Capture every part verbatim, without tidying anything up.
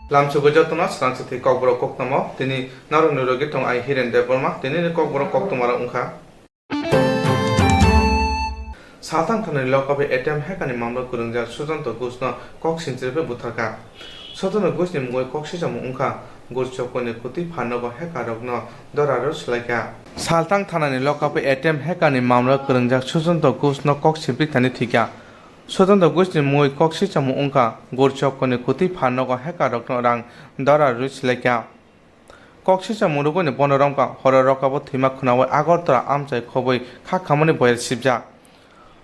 Lamsugwi jotono swrang swthwi kokborok koktwma o tini norokni logi tongo ang Hiren Debbarma. Tinini kokborok koktwmarok wngkha. Salthang thanani lokhabai A T M hekani mamla kwrwngjak Sujanto Ghoshno kok sinchirwi butharkha. Sujanto Ghoshni mungwi kok sichamo wngkha Gurchokoni kwtwi pharnogo hekarokno dora rwi swlaikha. Salthang thanani lokhabai A T M hekani mamla kwrwngjak Sujanto Ghoshno kok sinpri thani thwikha. Sujanto Ghoshni mungwi kok sichamo wngkha Gurchokoni kwtwi pharnogo hekarokno rang dora rwi swlaikha. Kok sichamo rwgwini bono romkha horo rokabo thwima khwnawi Agartala amchai khobwi kha khamani boyar sibjak.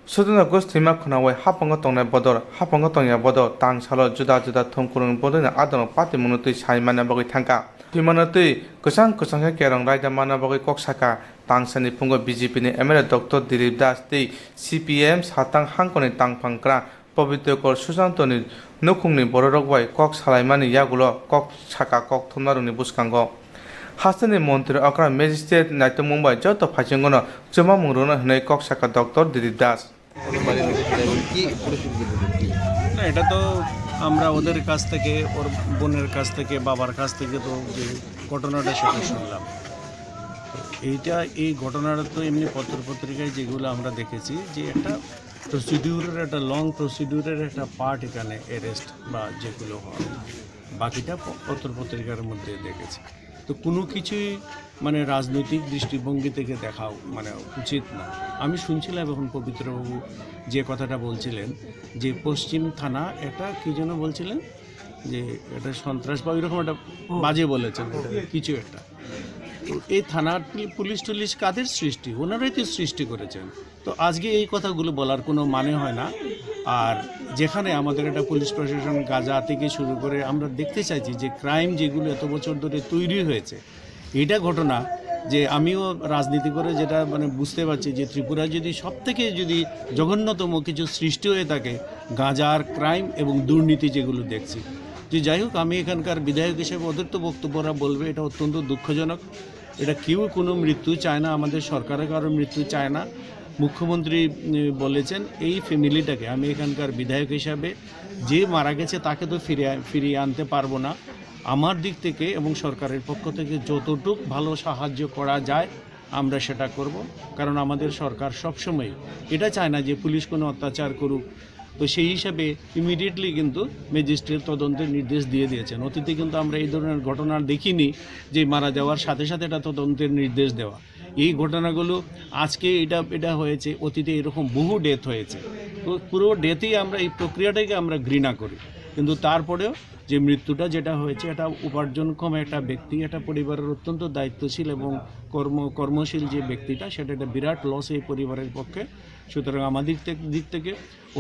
Sujanto Ghosh thwima khwnawi haphango tongnai bodol, haphango tongya bodol, tang salo juda juda thumkurungni bodolni adongo patimungno twi sai manna bagwi thangkha. Thwimano twi kwchang kwchang khe kerong raida manna bagwi kok sakha. Tangsani phungo B J P ni M L A Doctor Dilip Das tei C P I M Salthang hangkoni tangphang kwrwng Pabitrakar Sujantoni nukhungni bororok bai kok salaimani yagulo kok sakha kok thumnarokni bwskango. Hasteni montri okra magistrate naitokmung bai joto phaisingno chumamung rwna hwnwi kok sakha Doctor Dilip Das. না, এটা তো আমরা ওদের কাছ থেকে, ওর বোনের কাছ থেকে, বাবার কাছ থেকে তো যে ঘটনাটা সেটা শুনলাম। এইটা, এই ঘটনাটা তো এমনি পত্র পত্রিকায় যেগুলো আমরা দেখেছি যে একটা প্রসিডিউরের, একটা লং প্রসিডিউরের একটা পার্ট এখানে অ্যারেস্ট বা যেগুলো হয়, বাকিটা প-, পত্র পত্রিকার মধ্যে দেখেছি। তো কোনো কিছুই মানে রাজনৈতিক দৃষ্টিভঙ্গি থেকে দেখা মানে উচিত না। আমি শুনছিলাম এখন পবিত্রবাবু যে কথাটা বলছিলেন যে পশ্চিম থানা একটা কি যেন বলছিলেন যে এটা সন্ত্রাস বা এরকম একটা বাজে বলেছেন এটা, কিছু একটা। তো এই থানার পুলি-, পুলিশ টুলিশ কাদের সৃষ্টি? ওনারাই তো সৃষ্টি করেছেন। তো আজকে এই কথাগুলো বলার কোনো মানে হয় না। আর যেখানে আমাদের একটা পুলিশ প্রশাসন গাজা থেকে শুরু করে আমরা দেখতে চাইছি যে ক্রাইম যেগুলো এত বছর ধরে তৈরি হয়েছে, এটা ঘটনা যে আমিও রাজনীতি করে যেটা মানে বুঝতে পারছি যে ত্রিপুরা যদি সব থেকে যদি জঘন্যতম কিছু সৃষ্টি হয়ে থাকে, গাজার ক্রাইম এবং দুর্নীতি যেগুলো দেখছি। যে যাই হোক, আমি এখানকার বিধায়ক হিসেবে ওদের তো বক্তব্যরা বলবে, এটা অত্যন্ত দুঃখজনক। এটা কেউ কোনো মৃত্যু চায় না, আমাদের সরকারও কারো মৃত্যু চায় না। মুখ্যমন্ত্রী, উম, বলেছেন এই ফ্যামিলিটাকে, আমি এখানকার বিধায়ক হিসাবে যে মারা গেছে তাকে তো ফিরে, ফিরিয়ে আনতে পারবো না। আমার দিক থেকে এবং সরকারের পক্ষ থেকে যতটুক ভালো সাহায্য করা যায় আমরা সেটা করব, কারণ আমাদের সরকার সবসময় এটা চায় না যে পুলিশ কোনো অত্যাচার করুক। তো সেই হিসাবে ইমিডিয়েটলি কিন্তু ম্যাজিস্ট্রেট তদন্তের নির্দেশ দিয়ে দিয়েছেন। অতীতে কিন্তু আমরা এই ধরনের ঘটনা দেখিনি যে মারা যাওয়ার সাথে সাথে এটা তদন্তের নির্দেশ দেওয়া। এই ঘটনাগুলো আজকে এটা, এটা হয়েছে, অতীতে এরকম বহু ডেথ হয়েছে। তো পুরো ডেথেই আমরা এই প্রক্রিয়াটাকে আমরা ঘৃণা করি, কিন্তু তারপরেও যে মৃত্যুটা যেটা হয়েছে, এটা উপার্জনক্ষম একটা ব্যক্তি, এটা পরিবারের অত্যন্ত দায়িত্বশীল এবং কর্ম-, কর্মশীল যে ব্যক্তিটা, সেটা একটা বিরাট লস এই পরিবারের পক্ষে। সুতরাং আমাদের দিক থেকে, দিক থেকে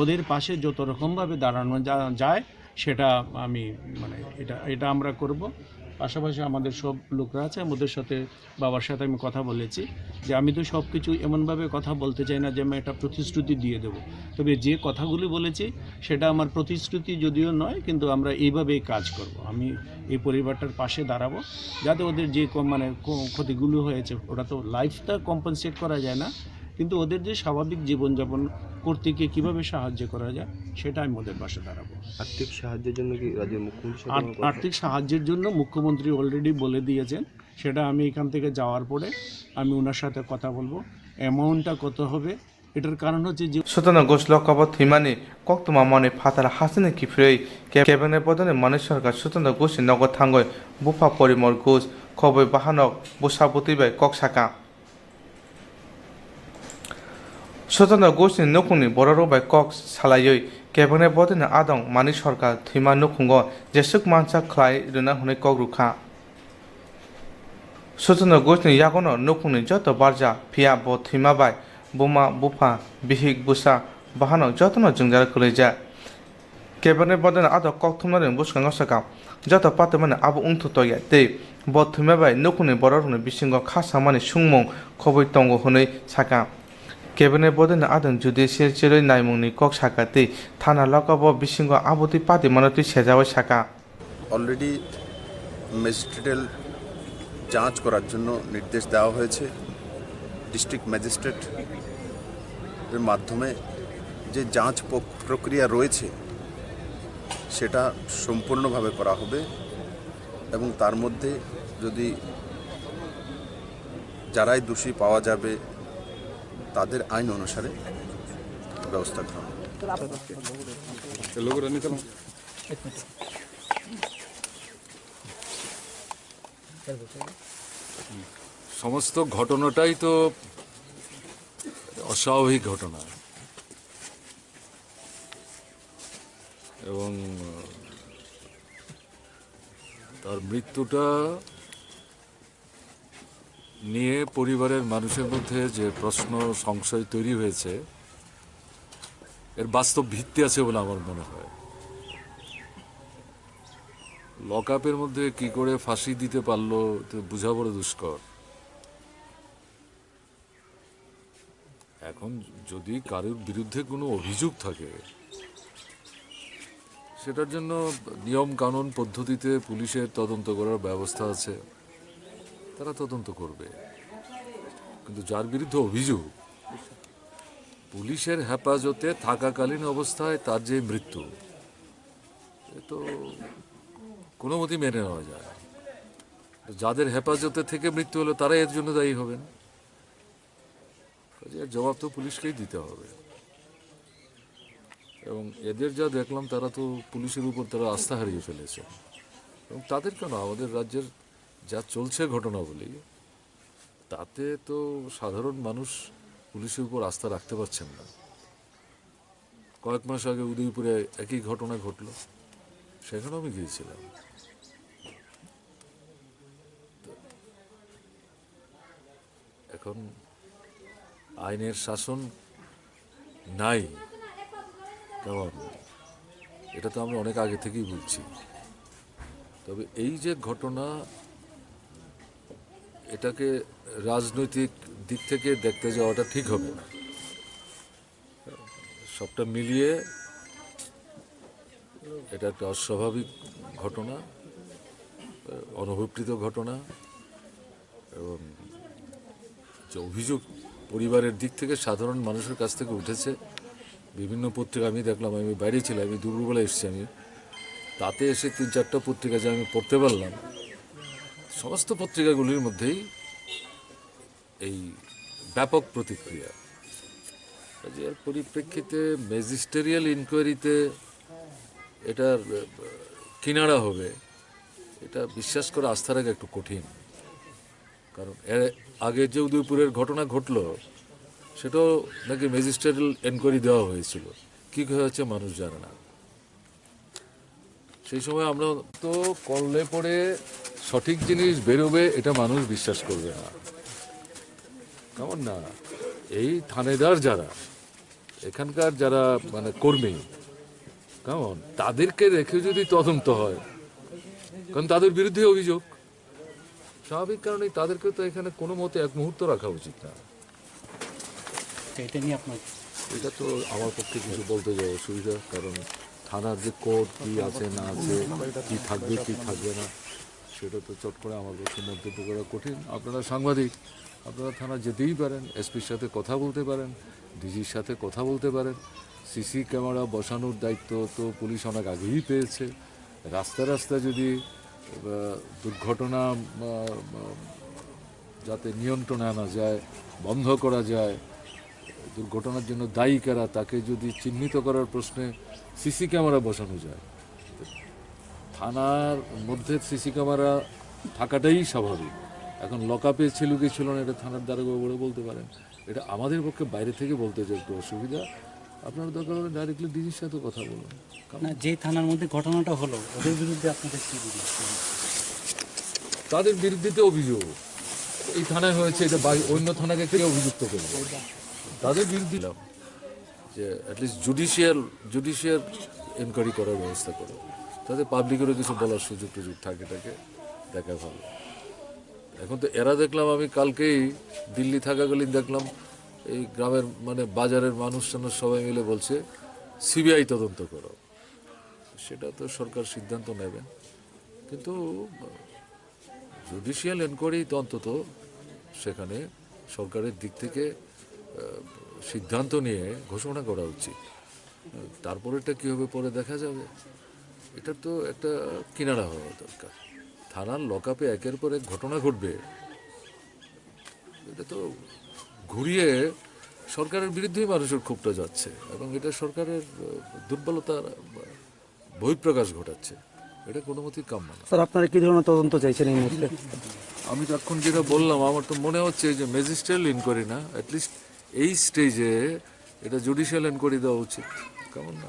ওদের পাশে যত রকমভাবে দাঁড়ানো যা-, যায়, সেটা আমি, মানে, এটা, এটা আমরা করব। পাশাপাশি আমাদের সব লোকরা আছে, ওদের সাথে, বাবার সাথে আমি কথা বলেছি যে আমি তো সব কিছু এমনভাবে কথা বলতে চাই না যে আমি একটা প্রতিশ্রুতি দিয়ে দেবো, তবে যে কথাগুলি বলেছি সেটা আমার প্রতিশ্রুতি যদিও নয়, কিন্তু আমরা এইভাবেই কাজ করব। আমি এই পরিবারটার পাশে দাঁড়াবো, যাতে ওদের যে কম-, মানে, ক-, ক্ষতিগুলো হয়েছে, ওটা তো লাইফটা কম্পেনসেট করা যায় না, কিন্তু ওদের যে স্বাভাবিক জীবনযাপন করতে গিয়ে কীভাবে সাহায্য করা যায়, সেটা আমি ওদের পাশে দাঁড়াবো। আর্থিক সাহায্যের জন্য কি রাজ্যের মুখ্যমন্ত্রীর সাথে আর-, কোনো কথা? আর্থিক সাহায্যের জন্য মুখ্যমন্ত্রী অলরেডি বলে দিয়েছেন, সেটা আমি এখান থেকে যাওয়ার পরে আমি ওনার সাথে কথা বলবো। অ্যামাউন্টটা কত হবে, এটার কারণ হচ্ছে যে Sujanto Ghosh lokabo thwimani koktwma manwi phatar hasteni kiphilwi ke-, kebengni bodolni manwi sorkar Sujanto Ghoshni nogo thangwi bupha Porimol Ghosh khobwi bahanok bwsa bwtwi bai kok sakha. Sujanto Ghoshni nukhungni bororok bai kok salaiwi kebengni bodolni adong manwi sorkar thwima nukhungo jeswk mansa khlai rwna hwnwi kok rwkha. Sujanto Ghoshni yagono nukhungni joto barja, phiya bo thwima bai buma, bupha, bihik, bwsa, bahanok jotono jwngjal kwlaijak. Kebengni bodolni adok kok thumnarokni bwskango swkang joto patimani abo wngthu tokya tei bo thwima bai nukhungni bororokni bisingo kha samani sungmung khobwi tongo hwnwi sakha. Kebengni bodolni adong judicial cherwi naimungni kok sakha tei thana lokabo bisingo abotwi patimano twi sejawi sakha. Already ম্যাজিস্ট্রেটাল যাঁচ করার জন্য নির্দেশ দেওয়া হয়েছে। ডিস্ট্রিক্ট ম্যাজিস্ট্রেটের মাধ্যমে যে যাঁচ পক-, প্রক্রিয়া রয়েছে, সেটা সম্পূর্ণভাবে করা হবে। এবং তার মধ্যে যদি যারাই দোষী পাওয়া যাবে, তাদের আইন অনুসারে ব্যবস্থা গ্রহণ হবে। সমস্ত ঘটনাটাই তো অস্বাভাবিক ঘটনা, এবং আহ, তার মৃত্যুটা নিয়ে পরিবারের মানুষের মধ্যে যে প্রশ্ন, সংশয় তৈরি হয়েছে, এর বাস্তব ভিত্তি আছে বলে আমার মনে হয়। লকআপের মধ্যে কি করে ফাঁসি দিতে পারলো, তো বোঝা বড় দুষ্কর। এখন যদি কারোর বিরুদ্ধে কোনো অভিযোগ থাকে, সেটার জন্য নিয়ম কানুন পদ্ধতিতে পুলিশের তদন্ত করার ব্যবস্থা আছে, তারা তদন্ত করবে। কিন্তু যার বিরুদ্ধে অভিযোগ, পুলিশের হেফাজতে থাকাকালীন অবস্থায় তার যে মৃত্যু, এ তো কোনো মতেই মেনে নেওয়া যায় না। তো যাদের হেফাজতে থেকে মৃত্যু হলো, তারাই এর জন্য দায়ী হবেন। কাজে এর জবাব তো পুলিশকেই দিতে হবে। এবং এদের যা দেখলাম, তারা তো পুলিশের উপর তারা আস্থা হারিয়ে ফেলেছে। এবং তাদের কেন, আমাদের রাজ্যের যা চলছে ঘটনাবলী, তাতে তো সাধারণ মানুষ পুলিশের উপর আস্থা রাখতে পারছেন না। কয়েক মাস আগে উদয়পুরে একই ঘটনা ঘটলো, সেখানেও আমি গিয়েছিলাম। এখন আইনের শাসন নাই, কেমন, এটা তো আমরা অনেক আগে থেকেই বলছি। তবে এই যে ঘটনা, এটাকে রাজনৈতিক দিক থেকে দেখতে যাওয়াটা ঠিক হবে না। সবটা মিলিয়ে এটা একটা অস্বাভাবিক ঘটনা, অনভিপ্রেত ঘটনা, এবং যে অভিযোগ পরিবারের দিক থেকে সাধারণ মানুষের কাছ থেকে উঠেছে, বিভিন্ন পত্রিকা আমি দেখলাম, আমি বাইরে ছিলাম, আমি দুপুরবেলা এসেছি আমি, তাতে এসে তিন চারটা পত্রিকা যে আমি পড়তে পারলাম, সমস্ত পত্রিকাগুলির মধ্যেই এই ব্যাপক প্রতিক্রিয়া। কাজে এর পরিপ্রেক্ষিতে ম্যাজিস্টেরিয়াল ইনকোয়ারিতে এটার, আহ, কিনারা হবে, এটা বিশ্বাস করা, আস্থা রাখা একটু কঠিন। কারণ এর আগে যে উদয়পুরের ঘটনা ঘটলো, সেটাও নাকি ম্যাজিস্ট্রেরিয়াল এনকোয়ারি দেওয়া হয়েছিল। কী হয়েছে মানুষ জানে না। সেই সময় আমরা তো করলে পরে সঠিক জিনিস বেরোবে, এটা মানুষ বিশ্বাস করবে না। কেমন না, এই থানেদার যারা, এখানকার যারা মানে কর্মী, কেমন, তাদেরকে রেখে যদি তদন্ত হয়, কারণ তাদের বিরুদ্ধে অভিযোগ, স্বাভাবিক কারণেই তাদেরকে তো এখানে কোনো মতে এক মুহূর্ত রাখা উচিত না। তো এটা নিয়ে আপনার এটা তো আমার পক্ষে কিছু বলতে যাওয়া অসুবিধা, কারণ থানার যে কোড কি আছে না আছে, কি থাকবে কি থাকবে না, সেটা তো চট করে আমার পক্ষে মন্তব্য করা কঠিন। আপনারা সাংবাদিক, আপনারা থানা যেতেই পারেন, এসপির সাথে কথা বলতে পারেন, ডিজির সাথে কথা বলতে পারেন। সিসি ক্যামেরা বসানোর দায়িত্ব তো পুলিশ অনেক আগেই পেয়েছে। রাস্তা রাস্তা যদি, আহ, দুর্ঘটনা, আহ, যাতে নিয়ন্ত্রণে আনা যায়, বন্ধ করা যায়, দুর্ঘটনার জন্য দায়ী কারা, তাকে যদি চিহ্নিত করার প্রশ্নে সিসি ক্যামেরা বসানো যায়, থানার মধ্যে সিসি ক্যামেরা থাকাটাই স্বাভাবিক। এখন লকআপে ছিল কি ছিল না, এটা থানার দারোগা বলে বলতে পারেন। এটা আমাদের পক্ষে বাইরে থেকে বলতে যে একটু অসুবিধা। আপনার দরকার হলে ডাইরেক্টলি ডিজির সাথে কথা বলুন। না, যে থানার মধ্যে ঘটনাটা হলো, ওদের বিরুদ্ধে আপনাদের কি অভিযোগ? তাদের বিরুদ্ধে তো অভিযোগ এই থানায় হয়েছে, এটা বাকি অন্য থানাকে কে অভিযুক্ত করবে? তাদের বিরুদ্ধে যে অ্যাটলিস্ট জুডিশিয়াল, জুডিশিয়াল এনকোয়ারি করার ব্যবস্থা করো, তাতে পাবলিকেরও কিছু বলার সুযোগ টুযোগ থাকে, থাকে, দেখা ভালো। এখন তো এরা দেখলাম, আমি কালকেই দিল্লি থাকাকালীন দেখলাম, এই গ্রামের মানে বাজারের মানুষজন সবাই মিলে বলছে সিবিআই তদন্ত করো। সেটা তো সরকার সিদ্ধান্ত নেবে, কিন্তু জুডিশিয়াল এনকোয়ারি তো অন্তত সেখানে সরকারের দিক থেকে, আহ, সিদ্ধান্ত নিয়ে ঘোষণা করা উচিত। তারপরেটা কী হবে পরে দেখা যাবে। এটা তো একটা কিনারা হওয়া দরকার। থানার লকআপে একের পর এক ঘটনা ঘটবে, এটা তো ঘুরিয়ে সরকারের বিরুদ্ধেই মানুষের ক্ষোভটা যাচ্ছে এবং এটা সরকারের, আহ, দুর্বলতার, আহ, বহিঃপ্রকাশ ঘটাচ্ছে। এটা কোনো মতেই কাম্য না। স্যার, আপনারা কি ধরনের তদন্ত চাইছেন এই মুহূর্তে? আমি তো এখন যেটা বললাম, আমার তো মনে হচ্ছে এই যে ম্যাজিস্ট্রিয়াল ইনকোয়ারি না, অ্যাটলিস্ট এই স্টেজে এটা জুডিশিয়াল ইনকোয়ারি দেওয়া উচিত। কেমন না?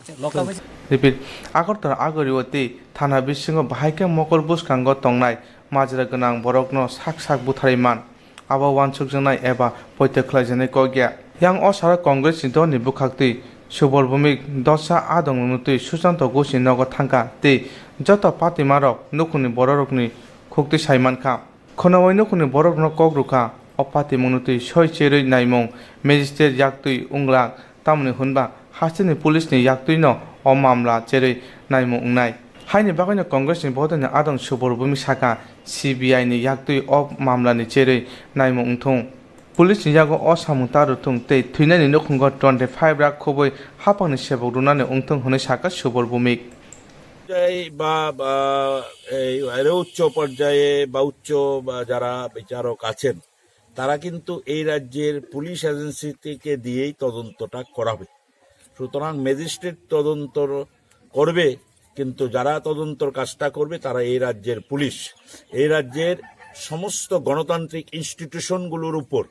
Repeat, Agartala Agoriwati thana bisingo bahai khe mokol bwskango tongnai majra gwnang borokno sak sak butharwi man. Abo uansukjaknai eba poito khlaijaknai kok ya. Yang o sara Congress ni dol ni bwkhaktwi Subal Bhumik dosa adong nwngnwtwi Susanto Ghosh ni nogo thangkha tei joto patimarok nukhungni bororokni khuktwi sai mankha. Khwnawai nukhungni bororokno kok rwkha, o patimungno twi soi cherwi naimung magistrate yaktwi wnglak, tamoni hwnba hasteni police ni yaktwino o mamla cherwi naimung wngnai. Haini bagwino Congress ni bodolni adong Subal Bhumik sakha, C B I ni yaktwi o mamlani cherwi naimung wngthung. Police ni yago o samung ta rwthung tei thwinani nukhungo twenty five lakh khobwi haphangni sebok rwnani wngthung hwnwi sakha Subal Bhumik. পর্যায়ে বা, বা এই এর উচ্চ পর্যায়ে বা উচ্চ বা যারা বিচারক আছেন, তারা কিন্তু এই রাজ্যের পুলিশ এজেন্সিকে দিয়েই তদন্তটা করাবে। সুতরাং ম্যাজিস্ট্রেট তদন্ত করবে, কিন্তু যারা তদন্তর কাজটা করবে তারা এই রাজ্যের পুলিশ। এই রাজ্যের সমস্ত গণতান্ত্রিক ইনস্টিটিউশনগুলোর উপর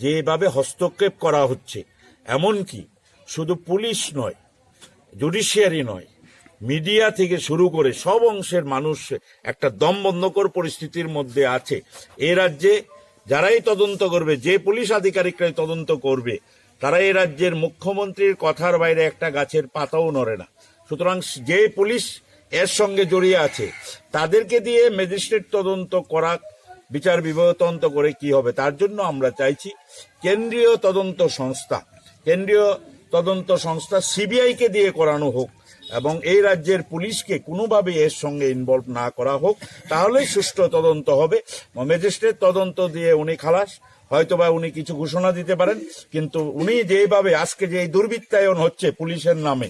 যেভাবে হস্তক্ষেপ করা হচ্ছে, এমনকি শুধু পুলিশ নয়, জুডিশিয়ারি নয়, মিডিয়া থেকে শুরু করে সব অংশের মানুষ একটা দমবন্ধকর পরিস্থিতির মধ্যে আছে। এ রাজ্যে যারাই তদন্ত করবে, যে পুলিশ আধিকারিকরাই তদন্ত করবে, তারা এই রাজ্যের মুখ্যমন্ত্রীর কথার বাইরে একটা গাছের পাতাও নড়ে না। সুতরাং যে পুলিশ এর সঙ্গে জড়িয়ে আছে, তাদেরকে দিয়ে ম্যাজিস্ট্রেট তদন্ত করা, বিচার বিভাগীয় তদন্ত করে কি হবে? তার জন্য আমরা চাইছি কেন্দ্রীয় তদন্ত সংস্থা, কেন্দ্রীয় তদন্ত সংস্থা সিবিআই কে দিয়ে করানো হোক এবং এই রাজ্যের পুলিশকে কোনোভাবে এর সঙ্গে ইনভলভ না করা হোক, তাহলেই সুষ্ঠু তদন্ত হবে। ম্যাজিস্ট্রেট তদন্ত দিয়ে উনি খালাস, হয়তোবা উনি কিছু ঘোষণা দিতে পারেন, কিন্তু উনি যেভাবে আজকে যে এই দুর্বৃত্তায়ন হচ্ছে পুলিশের নামে,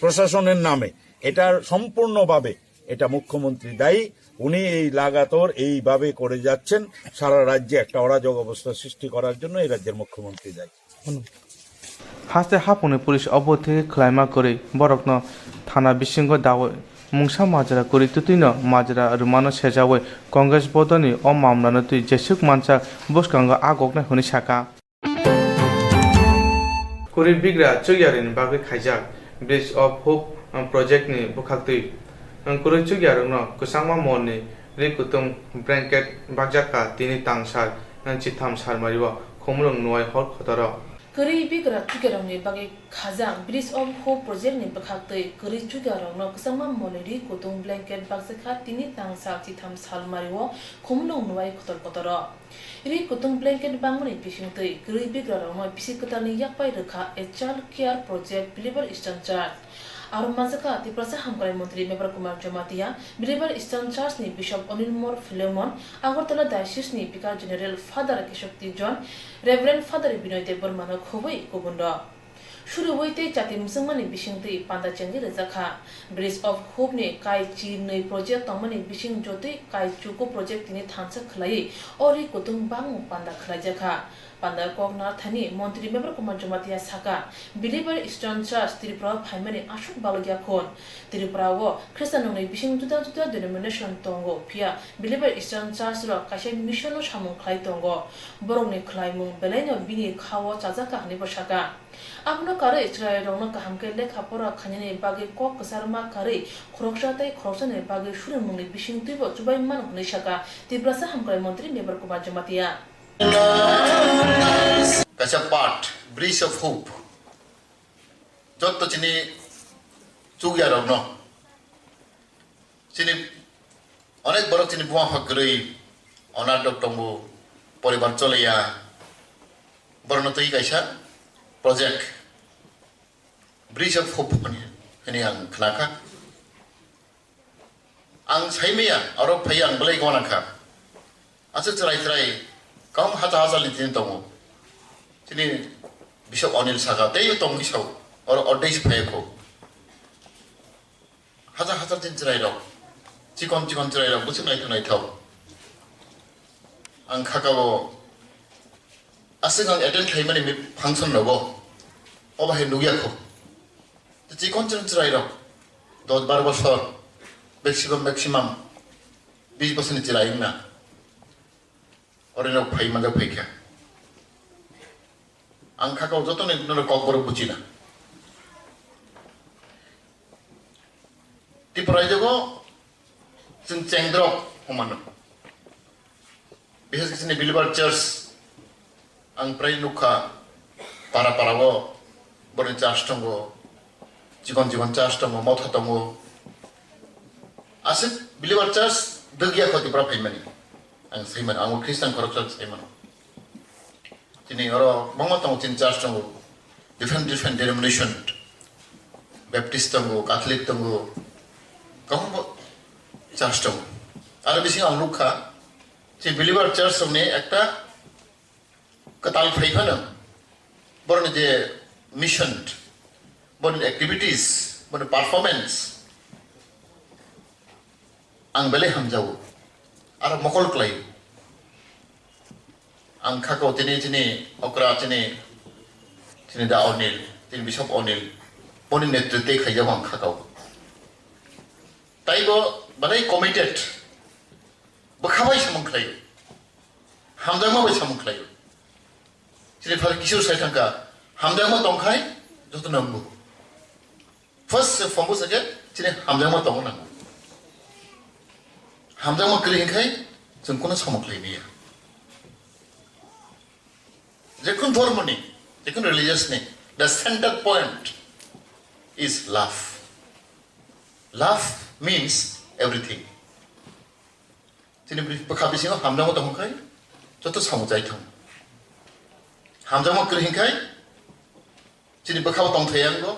প্রশাসনের নামে, এটার সম্পূর্ণভাবে এটা মুখ্যমন্ত্রী দায়ী। উনি এই লাগাতার এইভাবে করে যাচ্ছেন, সারা রাজ্যে একটা অরাজক অবস্থা সৃষ্টি করার জন্য এই রাজ্যের মুখ্যমন্ত্রী দায়ী। Haste haphangni police obo theke khlaima kwrwi borokno thana bisingo dawi mungsa majra kwrwi twtwino majra rwmano sejawi Congress bodolni o mamlano twi jeswk mansa bwskango agoknai hwnwi sakha. Kwrwi bigra chukyarwini bagwi khaijak Bridge of Hope project ni bwkhaktwi kwrwi chukyarwkno kwchangma molni ri kutung blanket bakjakha tini tang sal chitham salmario Khumulwng Nuwai hor khotoro. Kwrwi bigra chukyarwkni bagwi khajak Bridge of Hope project ni bwkhaktwi kwrwi chukyarwkno kwchangma molni ri kutung blanket bakjakha tini tang sal chitham salmario Khumulwng Nuwai khotor khotoro. Ri kutung blanket bangmani bisingtwi kwrwi bigrarokno bisi kwtalni yakpai rwkha a child care project Believer Eastern Church. Aro manjakha Tiprasa Hamkrai Montri Mebar Kumar Jamatia, Believer Eastern Church ni Bishop Onil Mor Philemon, Agartala Diocese ni Vicar General Father Keshakti John, Reverend Father Binoy Debbarma no khobwi kubun rok. Suriwi tei chati mwchwngmani bisingtwi panda chengwi rwjakha. Bridge of Hope ni kai chi nwi project tongmani bising jotwi kai chuku project tini thansa khwlaiwi o ri kutung bangmung panda khwlaijakha. Panda kok narthani Montri Mebar Kumar Jamatia saka, Believer Eastern Church Tripura o phaimani aswk balokya khun. Tripura o Khristian nungni bising juda juda denomination tongo, phiya Believer Eastern Church rok kaisa mission no samung khlai tongo. Borokni khlaimung belaino bini kha o chajakha hwnwi bo saka. Abono karwi chwrairokno kaham khe lekha pora khainani bagwi kok kwcharma karwi khoroksa tei khoroksani bagwi surimungni bisingtwibo chubai mano hwnwi saka Tiprasa Hamkrai Montri Mebar Kumar Jamatia. Kaisa part, Bridge of Hope. Jotto chini chukyarokno Chini onek borok chini buma pha kwrwi, onatok tongo, poribar choliya, borokno twi kaisa project Bridge of Hope hwnwi, hwnwi ang khnakha. Ang saimaya, aro phai ang belai gona kha. Aswk chwrai chwrai, kaung hacha hacha litini tongo. Chini Bishop Anil saka, tei tongwi sao, oro ordei se phai kho. Hajar hajar din chwrairok chikon chikon chwrairok bwswk naithok naithok. Ang khakao aswk ang attend khlaimani mi-, function rogo, obo hai nukya kho. Tei chikon chikon chwrairok dos bar bosor, maximum, maximum bis bosorni chwrai wngna. Oro nok phai manjak phai kha. Ang khakao joto ni nok kok borok buchina. Tripura raijyo go chwng chengdrop humano. Bises khe chini Believer Church ang prai nukha para para o borni church tongo, chikon chikon church tongo, motha tongo. Aswk Believer Church dwgya kho Tripura phaimani. Ang saimano, ang Christian khoroksa saimano. Chini oro bangma tongo chini church tongo. Different, different denomination. Baptist tongo, Catholic tongo. Kwbangma church tongo. Aro bisingo ang nukha, chini Believer Church rokni ekta kwtal phai phano borokni je mission, borokni activities, borokni performance ang belai hamjago, aro mokol klai. Ang khakao tini, tini okra tini, tini da Onil, tini Bishop Onil, boni netritwe khaijago ang khakao. Taibo belai committed, bwkha bai samung khlaio, hamjakma bai samung khlaio. Chini Father Kishore sai thangkha, hamjakma tongkhai joto nangbo. First phone bo sakhe chini hamjakma tongo nango. Hamjakma kwrwi hinkhai chwng kono samung khlai maya. Jekun dhormoni, jekun religious ni, the center point is love. Love means everything. Chini bwkha bisingo hamjakma tongkhai joto samung chai thang. Hamjakma kwrwi hinkhai chini bwkhao tongthai yango,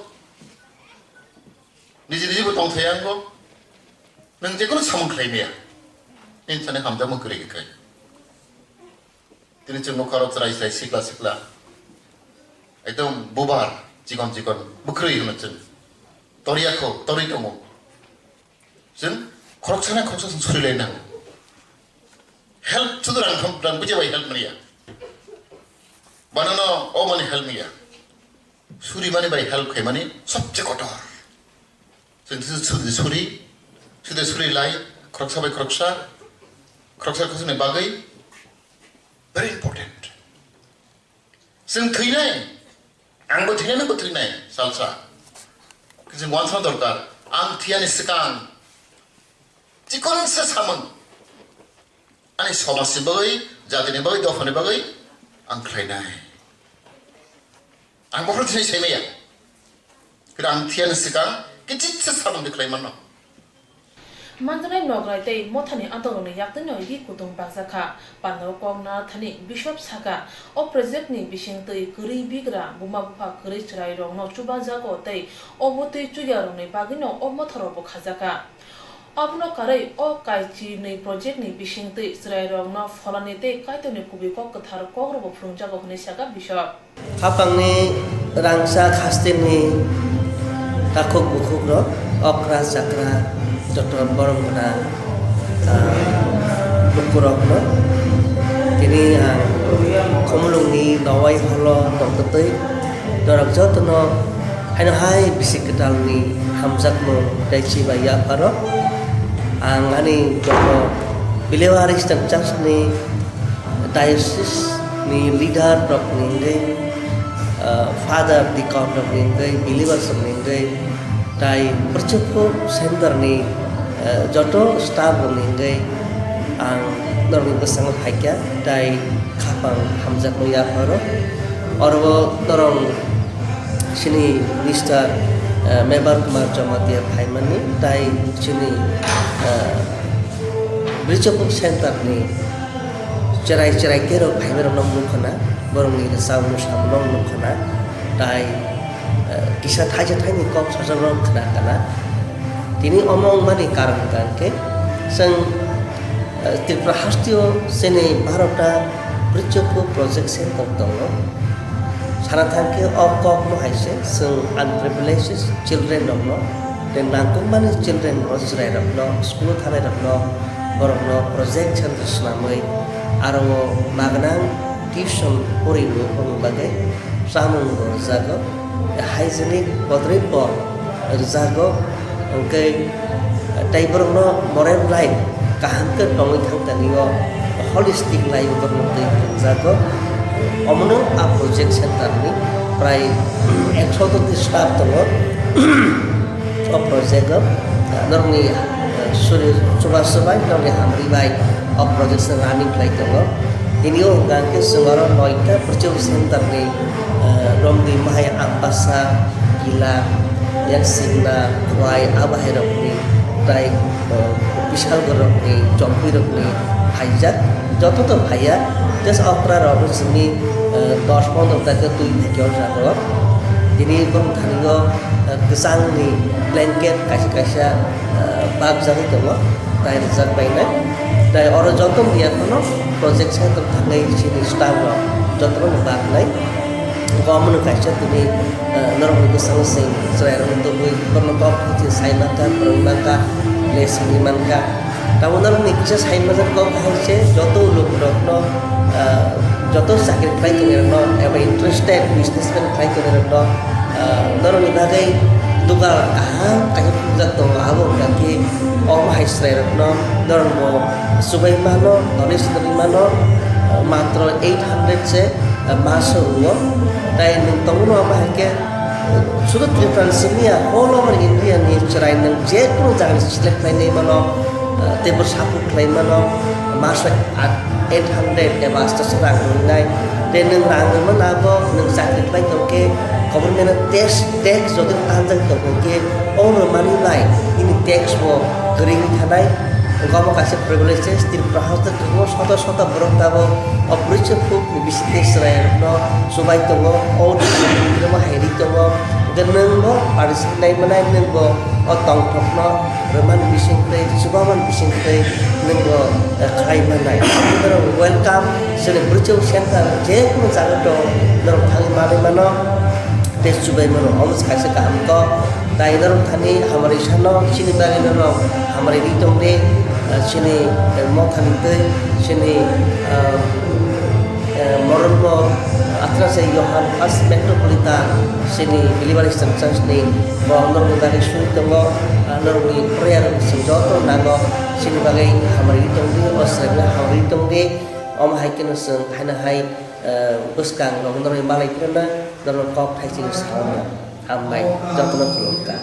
niji niji bo tongthai yango, nwng jekunu samung khlai maya, nini thani hamjakma kwrwi hinkhai. Tini chwng nukha oro chwrai chwrai sikla sikla, ekdom bubar chikon chikon bwkrwi hwno chwng, torya kho torwi tongo. Chwng khoroksa na khoroksa chwng suri lai nango. Help sudu rang thum, rang puja bai help manya. Banano o mani help manya. Suri mani bai help khai mani sobche kotor. Chwng sudu suri, sudu suri lai, khoroksa bai khoroksa, khoroksa khoroksa ni bagwi very important. Chwng thwinai, angbo thwinai, nwngbo thwinai, salsa. Chwng uansukna dorkar. Ang thwiyani swkang chikonsa samung ani somajni bagwi, jatini bagwi, dophani bagwi ang khlainai. Ang bohrok thwinai saimaya. Khe ang thwiyani swkang kichitsa samung de khlai mano. Manjaknai nokrai tei mothani antokrokni yaktwino ri kutung bakjak kha. Pandao kok narwkthani Bishop sakha, o projectni bisingtwi kwrwi bigra, buma bupha kwrwi chwrairokno chubajago tei obo twi chuya rokni bagwino o motharokbo khajakha. Abono karwi o kaichirnwi projectni bisingtwi chwrairokno pholani tei Kaitorni kubui kok kwthar kokrokbo phwrwngjago hwnwi sakha Bishop. Khapangni rangchak hasteni takhuk bukhukrok, okra chakra, joto borom gwnang, ah, lukurokno tini ang Khumulwngni Nowai Holo tongtwtwi norok jotono haino hai bisi kwtalni hamjakmung tei chibai yapharo ang ani joto Believer Christian Church ni diocese ni leader rok ni hwnkhe, ah, father deacon rok ni hwnkhe, believers rok ni hwnkhe, tai Bwrwichukhu center ni, ah, joto staff rok ni hwnkhe ang norok ni bwskango phaikha, tai khapang hamjakmung yapharo. Oro norok chini Mister, ah, Mebar Kumar Jamatia phaimani, tai chini, ah, Bwrwichukhu center ni cherai cherai kerok phaimarokno nukho na, borokni rwchapmung samungno nukho na, tai, eh, kisa thaisa thaini kok sajakrok khna kana. Tini omo wngmani karon hwnkha hwnkhe, chwng, eh, Tripura hasteo chini barota Bwrwichukhu project center tongo. Sana thangkhe o kokno hai se chwng unprivileged children rokno Tei nangkukmani children rok, chwrairokno, school-o thanairokno, borokno project center swnamwi aro o magwnang tuition poriwi bagwi chamung bo rwjago, hygienic bodrwi bo rwjago, hwnkhe tei borokno moral life kaham khe tongwi thang thani o holistic life borokno twi rwjago. Omono a project center ni prai ekso joni staff tongo. O project o, ah, norokni, ah, suri chubachu bai norokni hamri bai o project se running khlai tongo. Tini o hwnkha khe chwng oro noita bwrwichwng center ni, ah, Romdui Mahai, Ambasa, Kila, Yaksingna, Khwai, a bahai rokni tai, ah, Bishalgarh rokni, Chongpui rokni phaijak. Joto to phaiya, just okra rok chini, ah, dos pondro tarikh o twi thangkhe o jaga o. Tini borok thani o, ah, kwchangni blanket kaisa kaisa, ah, bakjagwi tongo, tai rijak bainai. Tai oro joto miya phano project center thangwi chini staff rok jotono baknai. Omono kaisa tini, ah, norokni bwskango chwng chwrairokno tubui borokno kok thangwi sai mankha, phwrwng mankha, lesson ri mankha. Tabuk norokni kisa sai manjak kok hai se joto lokrokno, ah, joto chakri khlai tongnai rokno eba interested businessman khlai tongnai rokno, ah, norokni bagwi dukan kaham kaisa phunukjak tongo, abo wngkha khe omo hai chwrairokno norokbo chubai mano, donation rwui mano, ah, matro eight hundred se, ah, maso rwo. Tai nwng tongo omo hai khe, ah, sudu Tripura ni simi ya, all over India ni chwrai nwng je kunu jaga ni select khlainai mano, ah, teibo support khlai mano, maso eight hundred eba asto se rang rwnai. Tei nwng rang rwma nabo nwng chakri khlai tong khe government o tax, tax jodi tanjak tong khe o rwmani bai nini tax bo kwrwi wngwi thanai. Omo kaisa privilege, Tripura haste kwbangma soto soto borok tabuk o bwrwichwng khuk ni bisingtwi chwrairokno chubai tongo, o rwma hai ri tongo. Hwnkhe nwng bo participate nai manai, nwng bo o tongthokno rwmani bisingtwi, chubamani bisingtwi nwng bo, eh, khlai manai. Norok welcome, chini bwrwichwng center je kunu jaga tong, norok thangwi manwi mano, tei chubai mano. Omo se kaisa kaham kok. Tai norok thani hamari sano, chini bagwi norok hamari ri tongdi, eh, chini, eh, mothani twi, chini, eh, eh, moron bo, athra se Johan First Metropolitan, chini Believer Christian Church ni bo norokni bagwi suri tongo, ah, norokni prayer rok se joto nango, chini bagwi hamari ri tongdi, o srengno hamari ri tongdi, omo hai kheno chwng haino hai, eh, bwskang rok norokni malai phirna, norokno kok thaising saui mano. Hambai, jotono khulumkha.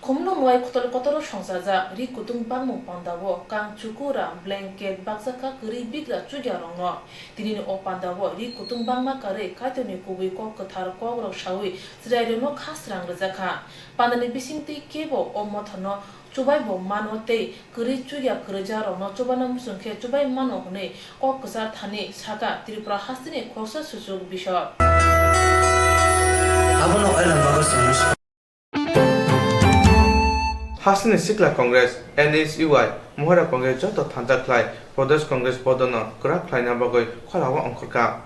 Khumulwng wai kotor kotor songchajak ri kutung bangmung pandao kang chukura, blanket, baksa kha kwrwi bigra chuya rokno. Tinini o pandao ri kutung bangma karwi Kaitorni kubui kok kwthar kokrok saui chwrairokno kha srang rwjakha. Pandani bisingtwi kebo o mothano chubai bo mano tei kwrwi chuya kwrwja rokno chubana muchung khe chubai mano hwnwi kok kwchar thani sakha Tripura hasteni khoroksa suchuk bisor. Abono oilang bagwi chwng Hasteni Sikla Congress, N S U I, Mohila Congress joto thansa khlai Pradesh Congress bodono kwrak khlaina bagwi khorao ongkhorkha.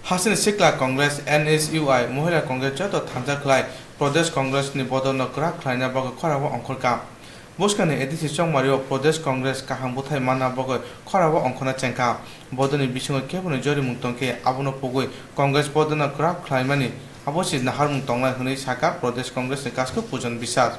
Hasteni Sikla Congress, N S U I, Mohila Congress joto thansa khlai Pradesh Congress ni bodono kwrak khlaina bagwi khorao ongkhorkha. Bwskangni A D C chongmario Pradesh Congress kaham bwthai manna bagwi khorao ongkhorna chengkha. Bodoni bisingo keboni jorimung tongkhe abono pogwi Congress bodono kwrak khlaimani abo se naharmung tongnai hwnwi sakha Pradesh Congress ni Kasko Pujan Biswas.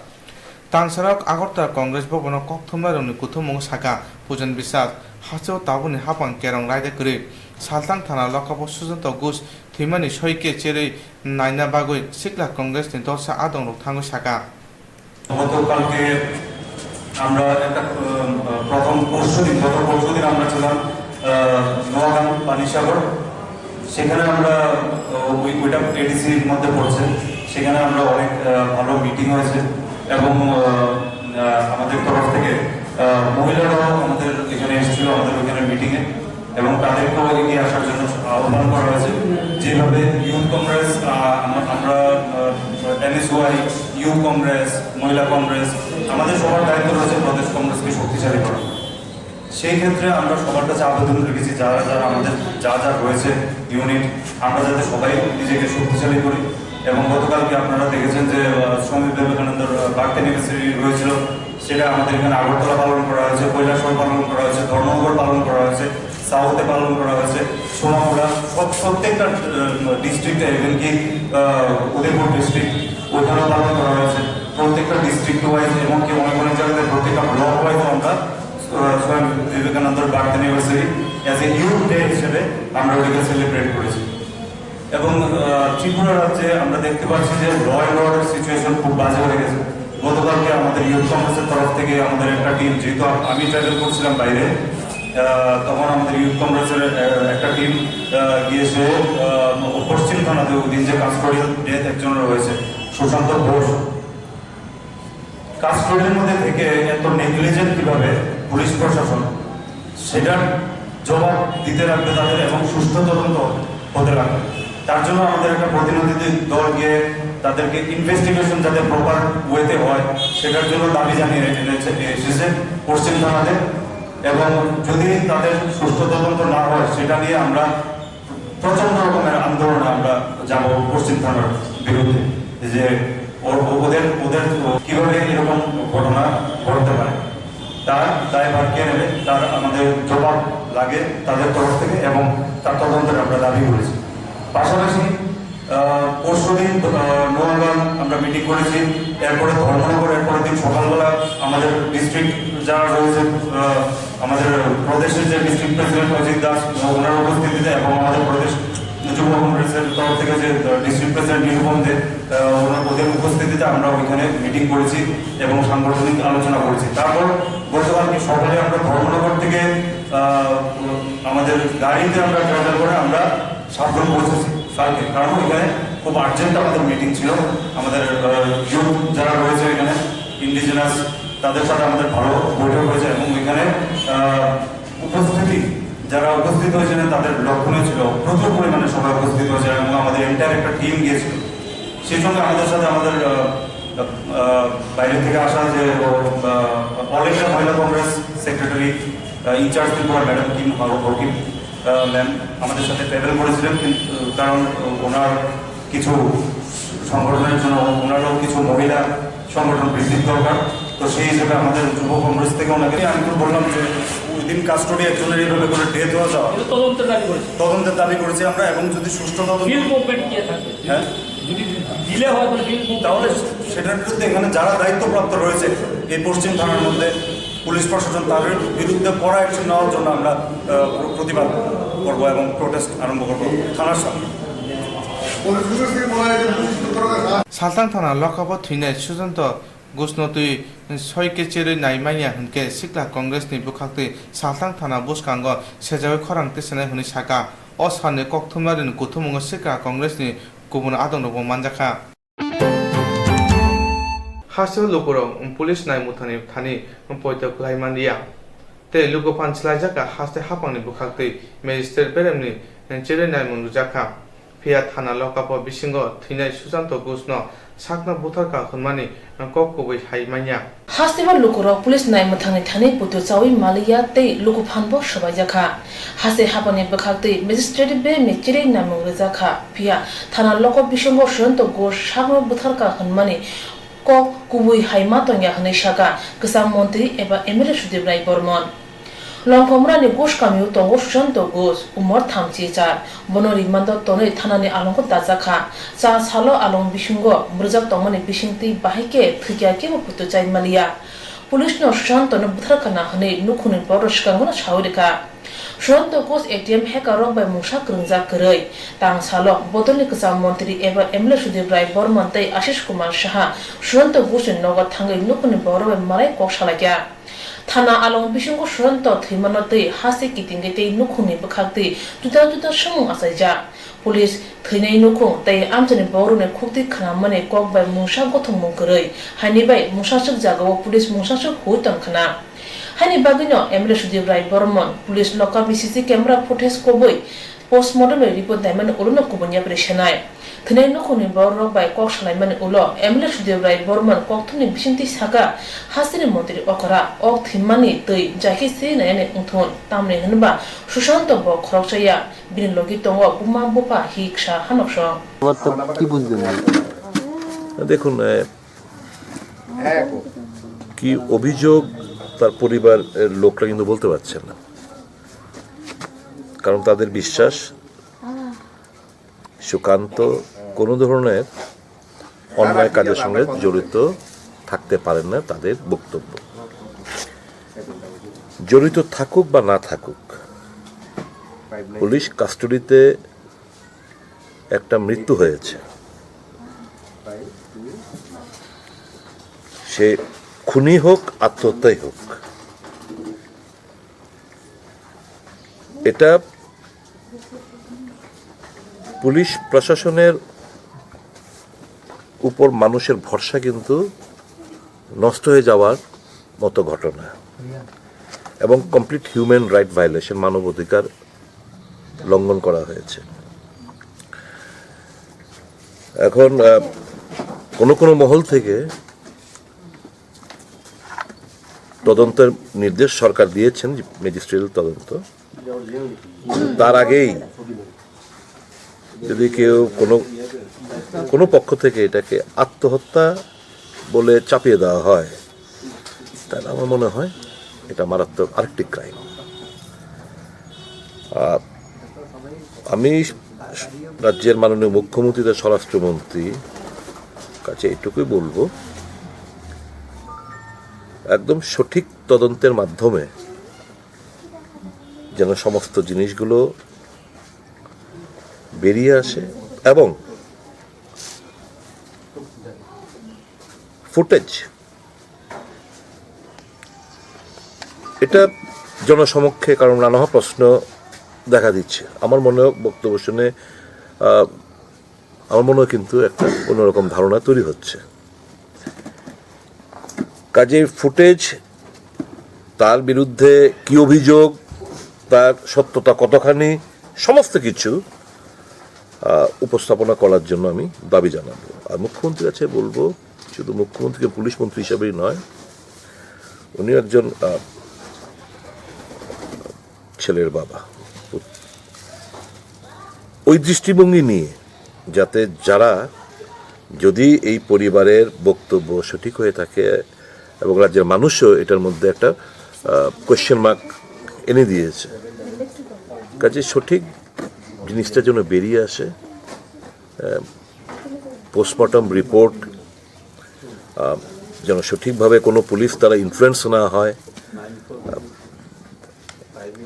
Tangsarok Agartala Congress Bhavan o kokthumnairokni kuthumungo sakha Pujan Biswas, hasteo tabukni hapang kerong raida kwrwi. Saltang thana lokhapo Sujanto Ghosh thwimani soi khe cherwi naina bagwi Sikla Congress ni dorsa adongrok thangwi sakha. গতকালকে আমরা একটা, আহ, প্রথম পরশুদিন, গত পরশুদিন আমরা ছিলাম, আহ, নোয়াগাম, পানিসাগর। সেখানে আমরা, আহ, ওই, ওইটা এডিসির মধ্যে পড়ছে। সেখানে আমরা অনেক, আহ, ভালো মিটিং হয়েছে এবং, আহ, আহ, আমাদের তরফ থেকে, আহ, মহিলারাও আমাদের এখানে এসেছিল, আমাদের ওইখানে মিটিংয়ে। এবং তাদেরকেও এগিয়ে আসার জন্য আহ্বান করা হয়েছে। যেভাবে ইউথ কংগ্রেস, আহ, আম-, আমরা, আহ, এনএসওয়াই, ইউথ কংগ্রেস, মহিলা কংগ্রেস, আমাদের সবার দায়িত্ব রয়েছে প্রদেশ কংগ্রেসকে শক্তিশালী করা। সেই ক্ষেত্রে আমরা সবার কাছে আবেদন রেখেছি, যারা যারা আমাদের যা যা রয়েছে ইউনিট, আমরা যাতে সবাই নিজেকে শক্তিশালী করি। এবং গতকালকে আপনারা দেখেছেন যে, আহ, স্বামী বিবেকানন্দর, আহ, বার্থ অ্যানিভার্সারি রয়েছিল, সেটা আমাদের এখানে আগরতলা পালন করা হয়েছে, কৈলাসহর পালন করা হয়েছে, ধর্মনগর পালন করা হয়েছে, সাউথে পালন করা হয়েছে, সোনামুড়া, সব, প্রত্যেকটা, আহ, ডিস্ট্রিক্টে, এমনকি, আহ, উদয়পুর ডিস্ট্রিক্ট, ওইখানেও পালন করা হয়েছে। প্রত্যেকটা ডিস্ট্রিক্ট ওয়াইজ, এমনকি অনেক অনেক জায়গাতে প্রত্যেকটা ব্লক ওয়াইজ আমরা, আহ, স্বামী বিবেকানন্দর birth anniversary as a youth day হিসেবে আমরা ওটাকে সেলিব্রেট করেছি। এবং, আহ, ত্রিপুরা রাজ্যে আমরা দেখতে পাচ্ছি যে ল অ্যান্ড অর্ডার সিচুয়েশন খুব বাজে হয়ে গেছে। গতকালকে আমাদের ইউথ কংগ্রেসের তরফ থেকে আমাদের একটা টিম, যেহেতু আম-, আমি ট্রাভেল করছিলাম বাইরে, আহ, তখন আমাদের ইউথ কংগ্রেসের, আহ, একটা টিম, আহ, গিয়েছে, আহ, পশ্চিম থানাতে ওই দিন যে কাস্টোডিয়াল ডেথ একজনের হয়েছে, সুশান্ত ঘোষ। কাস্টোডির মধ্যে থেকে এত নেগলিজেন্ট কিভাবে পুলিশ প্রশাসন, সেটার জবাব দিতে লাগবে তাদের এবং সুষ্ঠু তদন্ত হতে লাগবে। তার জন্য আমাদের একটা প্রতিনিধি দল গিয়ে তাদেরকে ইনভেস্টিগেশন যাতে প্রপার ওয়েতে হয়, সেটার জন্য দাবি জানিয়ে এনেছে, এসেছে পশ্চিম থানাতে। এবং যদি তাদের সুষ্ঠু তদন্ত না হয়, সেটা নিয়ে আমরা প্রচন্ড রকমের আন্দোলনে আমরা যাব পশ্চিম থানার বিরুদ্ধে, যে ও-, ও-, ওদের, ওদের কিভাবে এরকম ঘটনা ঘটতে পারে, তার দায়ভার কে নেবে, তার আমাদের জবাব লাগে তাদের তরফ থেকে এবং তার তদন্তের আমরা দাবি করেছি। পাশাপাশি, আহ, পরশুদিন, আহ, নোয়াগাঁও আমরা মিটিং করেছি, এরপরে ধর্মনগর, এরপরের দিন সকালবেলা আমাদের ডিস্ট্রিক্ট যারা রয়েছে, আহ, আমাদের প্রদেশের যে ডিস্ট্রিক্ট প্রেসিডেন্ট অজিত দাস, ওনার উপস্থিতিতে এবং আমাদের প্রদেশ যুব কংগ্রেসের তরফ থেকে যে, আহ, ডিস্ট্রিক্ট প্রেসিডেন্ট নিরুপম দে, আহ, ওনার, ওদের উপস্থিতিতে আমরা ওইখানে মিটিং করেছি এবং সাংগঠনিক আলোচনা করেছি। তারপর গতকালকে সকালে আমরা ধর্মনগর থেকে, আহ, আমাদের গাড়িতে আমরা ট্রাভেল করে আমরা সাবরুম পৌঁছেছি কালকে, কারণ ওইখানে খুব আর্জেন্ট আমাদের মিটিং ছিল। আমাদের, আহ, ইউথ যারা রয়েছে এখানে, ইন্ডিজিনাস, তাদের সাথে আমাদের ভালো বৈঠক হয়েছে এবং ওইখানে, আহ, উপস্থিতি, যারা উপস্থিত হয়েছিলেন, তাদের লক্ষণীয় ছিল, প্রচুর পরিমাণে সবাই উপস্থিত হয়েছে এবং আমাদের এন্টায়ার একটা টিম গিয়েছিল। সেই সঙ্গে আমাদের সাথে আমাদের, আহ, আহ, বাইরে থেকে আসা যে, আহ, অল ইন্ডিয়া মহিলা কংগ্রেস সেক্রেটারি, আহ, ইনচার্জ ত্রিপুরা ম্যাডাম কিম হকিম, আহ, ম্যাম আমাদের সাথে ট্রাভেল করেছিলেন, কিন্তু কারণ ওনার কিছু সংগঠনের জন্য ওনারও কিছু মহিলা সংগঠন বৃদ্ধির দরকার। তো সেই হিসেবে আমাদের যুব কংগ্রেস থেকে ওনাকে আমি তো বললাম যে ওই দিন কাস্টোডি একজনের এইভাবে করে ডেথ হয়ে যাওয়া, এটা তদন্তের দাবি করেছি। তদন্তের দাবি করেছি আমরা, এবং যদি সুষ্ঠু তদন্ত ফিল্ড মুভমেন্ট গিয়ে থাকে। হ্যাঁ? যদি ডিলে হয়, তাহলে ফিল্ড মুভমেন্ট। তাহলে সেটার বিরুদ্ধে এখানে যারা দায়িত্বপ্রাপ্ত রয়েছে এই পশ্চিম থানার মধ্যে পুলিশ প্রশাসন, তাদের বিরুদ্ধে কড়া অ্যাকশন নেওয়ার জন্য আমরা, আহ, প্র-, প্রতিবাদ করব এবং প্রোটেস্ট আরম্ভ করব থানার সামনে। Saltang thana lokabo thwinai Sujanto Ghoshno twi soi kecherwi nai manya hwnkhe Sikla Congress ni bwkhaktwi Saltang thana bwskango sejagwi khorang tisanai hwnwi sakha. O salni kokthumnarini kuthumungo Sikla Congress ni kubun adongrokbo manjakha. Hasteo lukurok police naimwthangni thani poito kwlai manliya. Tei lukuphan swlaijakha haste haphangni bwkhaktwi magistrate beremni cherwi naimung rwjakha. Phiya thana lokabo bisingo thwinai Sujanto Ghoshno sakno butharkha hwnmani kok kubui hai manya. Hasteo lukurok police naimwthangni thani poito chaui manliya tei lukuphanbo swbaijakha. Haste haphangni bwkhaktwi magistrate beremni cherwi naimung rwjakha. Phiya thana loko bisingo Sujanto Ghosh sakno butharkha hwnmani kok kubui hai ma tongya hwnwi sakha kwcham montri eba M L A Sudip Rai Bormon. Longkhomrani Ghosh kamio tongo Sujanto Ghosh, umor thamchi char. Bono rimando tonwi thanani alongo dajakha. Cha salo along bisingo bwrwjak tongmani bisingtwi bahai khe thwikya kebo poito chai manliya. Police no Sujanto no butharkha na hwnwi nukhungni borok swkango no saui rwkha. Sujanto Ghosh A T M hacker rok bai mungsa kwrwngjak kwrwi. Tang salo bodolni kwcham montri eba M L A Sudip Rai Bormon tei Ashish Kumar Saha Sujanto Ghosh ni nogo thangwi nukhungni borok bai malai kok salaikha. Thana along bisingo Sujanto thwimano twi haste kitingwi tei nukhungni bwkhaktwi juda juda swngmung achaijak. Police thwinai nukhung tei amchaini borokni khuktwi khwnamani kok bai mungsa gothokmung kwrwi, haini bai mungsaswk jagao police mungsaswk hui tongkhwna. Haini bagwino M L A Sudip Rai Bormon police lokabni C C camera footage kobwi postmortem ni report naimani ulono kubun yapri sanai. Thwinai nukhungni bororok bai kok salaimani ulo M L A Sudip Rai Borman kokthumni bisingtwi sakha, hasteni montri okora, ok thwimmani twi jakhe se nainani wngthun, tamni hwnba Sushanto bo khoroksa ya, bini logi tongo buma bupha hi ksa hanok song. আমার তো কি বুঝবেন না? দেখুন, আহ, কি অভিযোগ তার পরিবারের লোকরা কিন্তু বলতে পারছেন না, কারণ তাদের বিশ্বাস সুকান্ত কোনো ধরনের অন্যায় কাজের সঙ্গে জড়িত থাকতে পারেন না, তাদের বক্তব্য। জড়িত থাকুক বা না থাকুক, পুলিশ কাস্টডিতে একটা মৃত্যু হয়েছে, সে খুনি হোক, আত্মহত্যাই হোক, এটা পুলিশ প্রশাসনের উপর মানুষের ভরসা কিন্তু নষ্ট হয়ে যাওয়ার মতো ঘটনা এবং কমপ্লিট হিউম্যান রাইট ভায়োলেশন, মানবাধিকার লঙ্ঘন করা হয়েছে। এখন, আহ, কোনো কোনো মহল থেকে তদন্তের নির্দেশ সরকার দিয়েছেন, ম্যাজিস্ট্রিয়াল তদন্ত। তার আগেই যদি কেউ কোনো, কোনো পক্ষ থেকে এটাকে আত্মহত্যা বলে চাপিয়ে দেওয়া হয়, তাহলে আমার মনে হয় এটা মারাত্মক আরেকটি ক্রাইম। আহ, আমি রাজ্যের মাননীয় মুখ্যমন্ত্রী তথা স্বরাষ্ট্রমন্ত্রী কাছে এটুকুই বলবো, একদম সঠিক তদন্তের মাধ্যমে যেন সমস্ত জিনিসগুলো বেরিয়ে আসে এবং ফুটেজ এটা জনসমক্ষে, কারণ নানা প্রশ্ন দেখা দিচ্ছে। আমার মনে হয় বক্তব্য শুনে, আহ, আমার মনে হয় কিন্তু একটা অন্যরকম ধারণা তৈরি হচ্ছে। কাজেই ফুটেজ, তার বিরুদ্ধে কি অভিযোগ, তার সত্যতা কতখানি, সমস্ত কিছু, আহ, উপস্থাপনা করার জন্য আমি দাবি জানাবো। আর মুখ্যমন্ত্রীর কাছে বলবো, শুধু মুখ্যমন্ত্রীকে পুলিশ মন্ত্রী হিসাবেই নয়, উনি একজন, আহ, ছেলের বাবা। ওই দৃষ্টিভঙ্গি নিয়ে যাতে যারা, যদি এই পরিবারের বক্তব্য সঠিক হয়ে থাকে এবং রাজ্যের মানুষও এটার মধ্যে একটা, আহ, কোয়েশ্চেন মার্ক এনে দিয়েছে, কাজে সঠিক জিনিসটা যেন বেরিয়ে আসে। আহ, পোস্টমর্টম রিপোর্ট, আহ, যেন সঠিকভাবে কোনো পুলিশ তারা ইনফ্লুয়েন্স না হয়। আহ,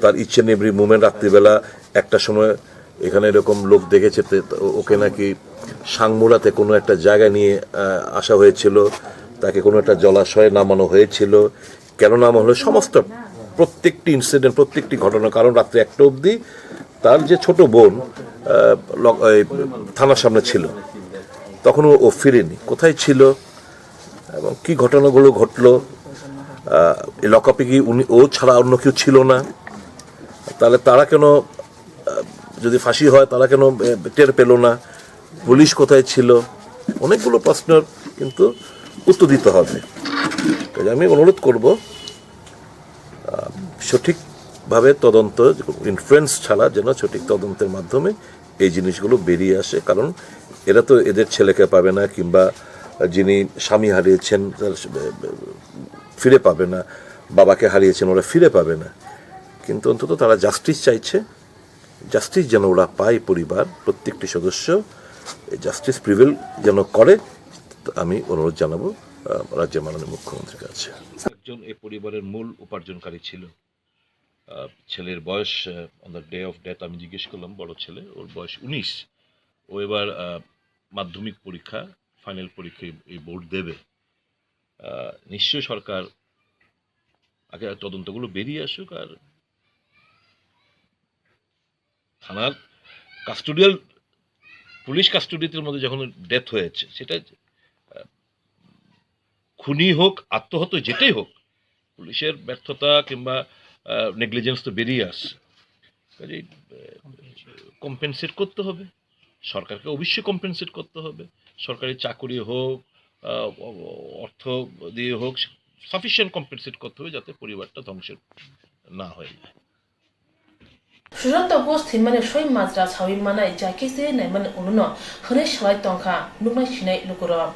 তার ইচ অ্যান্ড এভরি মুভমেন্ট, রাত্রিবেলা একটার সময় এখানে এরকম লোক দেখেছে, তে, ও-, ওকে নাকি সাংমুড়াতে কোনো একটা জায়গা নিয়ে, আহ, আসা হয়েছিল, তাকে কোনো একটা জলাশয়ে নামানো হয়েছিল। কেন নামানো হলো, সমস্ত প্রত্যেকটি ইনসিডেন্ট, প্রত্যেকটি ঘটনা, কারণ রাত্রি একটা অবধি তার যে ছোট বোন, আহ, লগ-, এই থানার সামনে ছিল, তখনও ও ফিরেনি, কোথায় ছিল এবং কি ঘটনাগুলো ঘটলো, আহ, এই লকআপে কি উনি, ও ছাড়া অন্য কেউ ছিল না? তাহলে তারা কেন, আহ, যদি ফাঁসি হয়, তারা কেন, আহ, টের পেল না? পুলিশ কোথায় ছিল? অনেকগুলো প্রশ্নের কিন্তু উত্তর দিতে হবে। কাজে আমি অনুরোধ করব, আহ, সঠিকভাবে তদন্ত, ইনফ্লুয়েন্স ছাড়া যেন সঠিক তদন্তের মাধ্যমে এই জিনিসগুলো বেরিয়ে আসে, কারণ এরা তো এদের ছেলেকে পাবে না, কিংবা যিনি স্বামী হারিয়েছেন, তার ফিরে পাবে না, বাবাকে হারিয়েছেন, ওরা ফিরে পাবে না। কিন্তু অন্তত তারা জাস্টিস চাইছে, জাস্টিস যেন ওরা পায় পরিবার, প্রত্যেকটি সদস্য জাস্টিস প্রিভেল যেন করে, আমি অনুরোধ জানাবো, আহ, রাজ্যের মাননীয় মুখ্যমন্ত্রীর কাছে। একজন এ পরিবারের মূল উপার্জনকারী ছিল। আহ, ছেলের বয়স, আহ, on the day of death আমি জিজ্ঞেস করলাম, বড় ছেলে, ওর বয়স উনিশ। ও এবার, আহ, মাধ্যমিক পরীক্ষা, ফাইনাল পরীক্ষা এই, এই বোর্ড দেবে। আহ, নিশ্চয়ই সরকার আগে তদন্তগুলো বেরিয়ে আসুক, আর থানার কাস্টোডিয়াল, পুলিশ কাস্টোডিতে মধ্যে যখন ডেথ হয়েছে, সেটা, আহ, খুনি হোক, আত্মহত্যা, যেটাই হোক, পুলিশের ব্যর্থতা কিংবা, আহ, নেগলিজেন্স তো বেরিয়ে আসছে। কাজেই, আহ, কম্পেনসেট করতে হবে। সরকারকে অবশ্যই কম্পেনসেট করতে হবে। সরকারি চাকুরি হোক, আহ, অ-, অর্থ দিয়ে হোক, সাফিসিয়েন্ট কম্পেনসেট করতে হবে, যাতে পরিবারটা ধ্বংসের না হয়ে যায়। Sujakto ghosh thwimani soi majra sawi manai, ja khe se naimani ulono hwnwi salai tongkha nuknai sinai lukurok.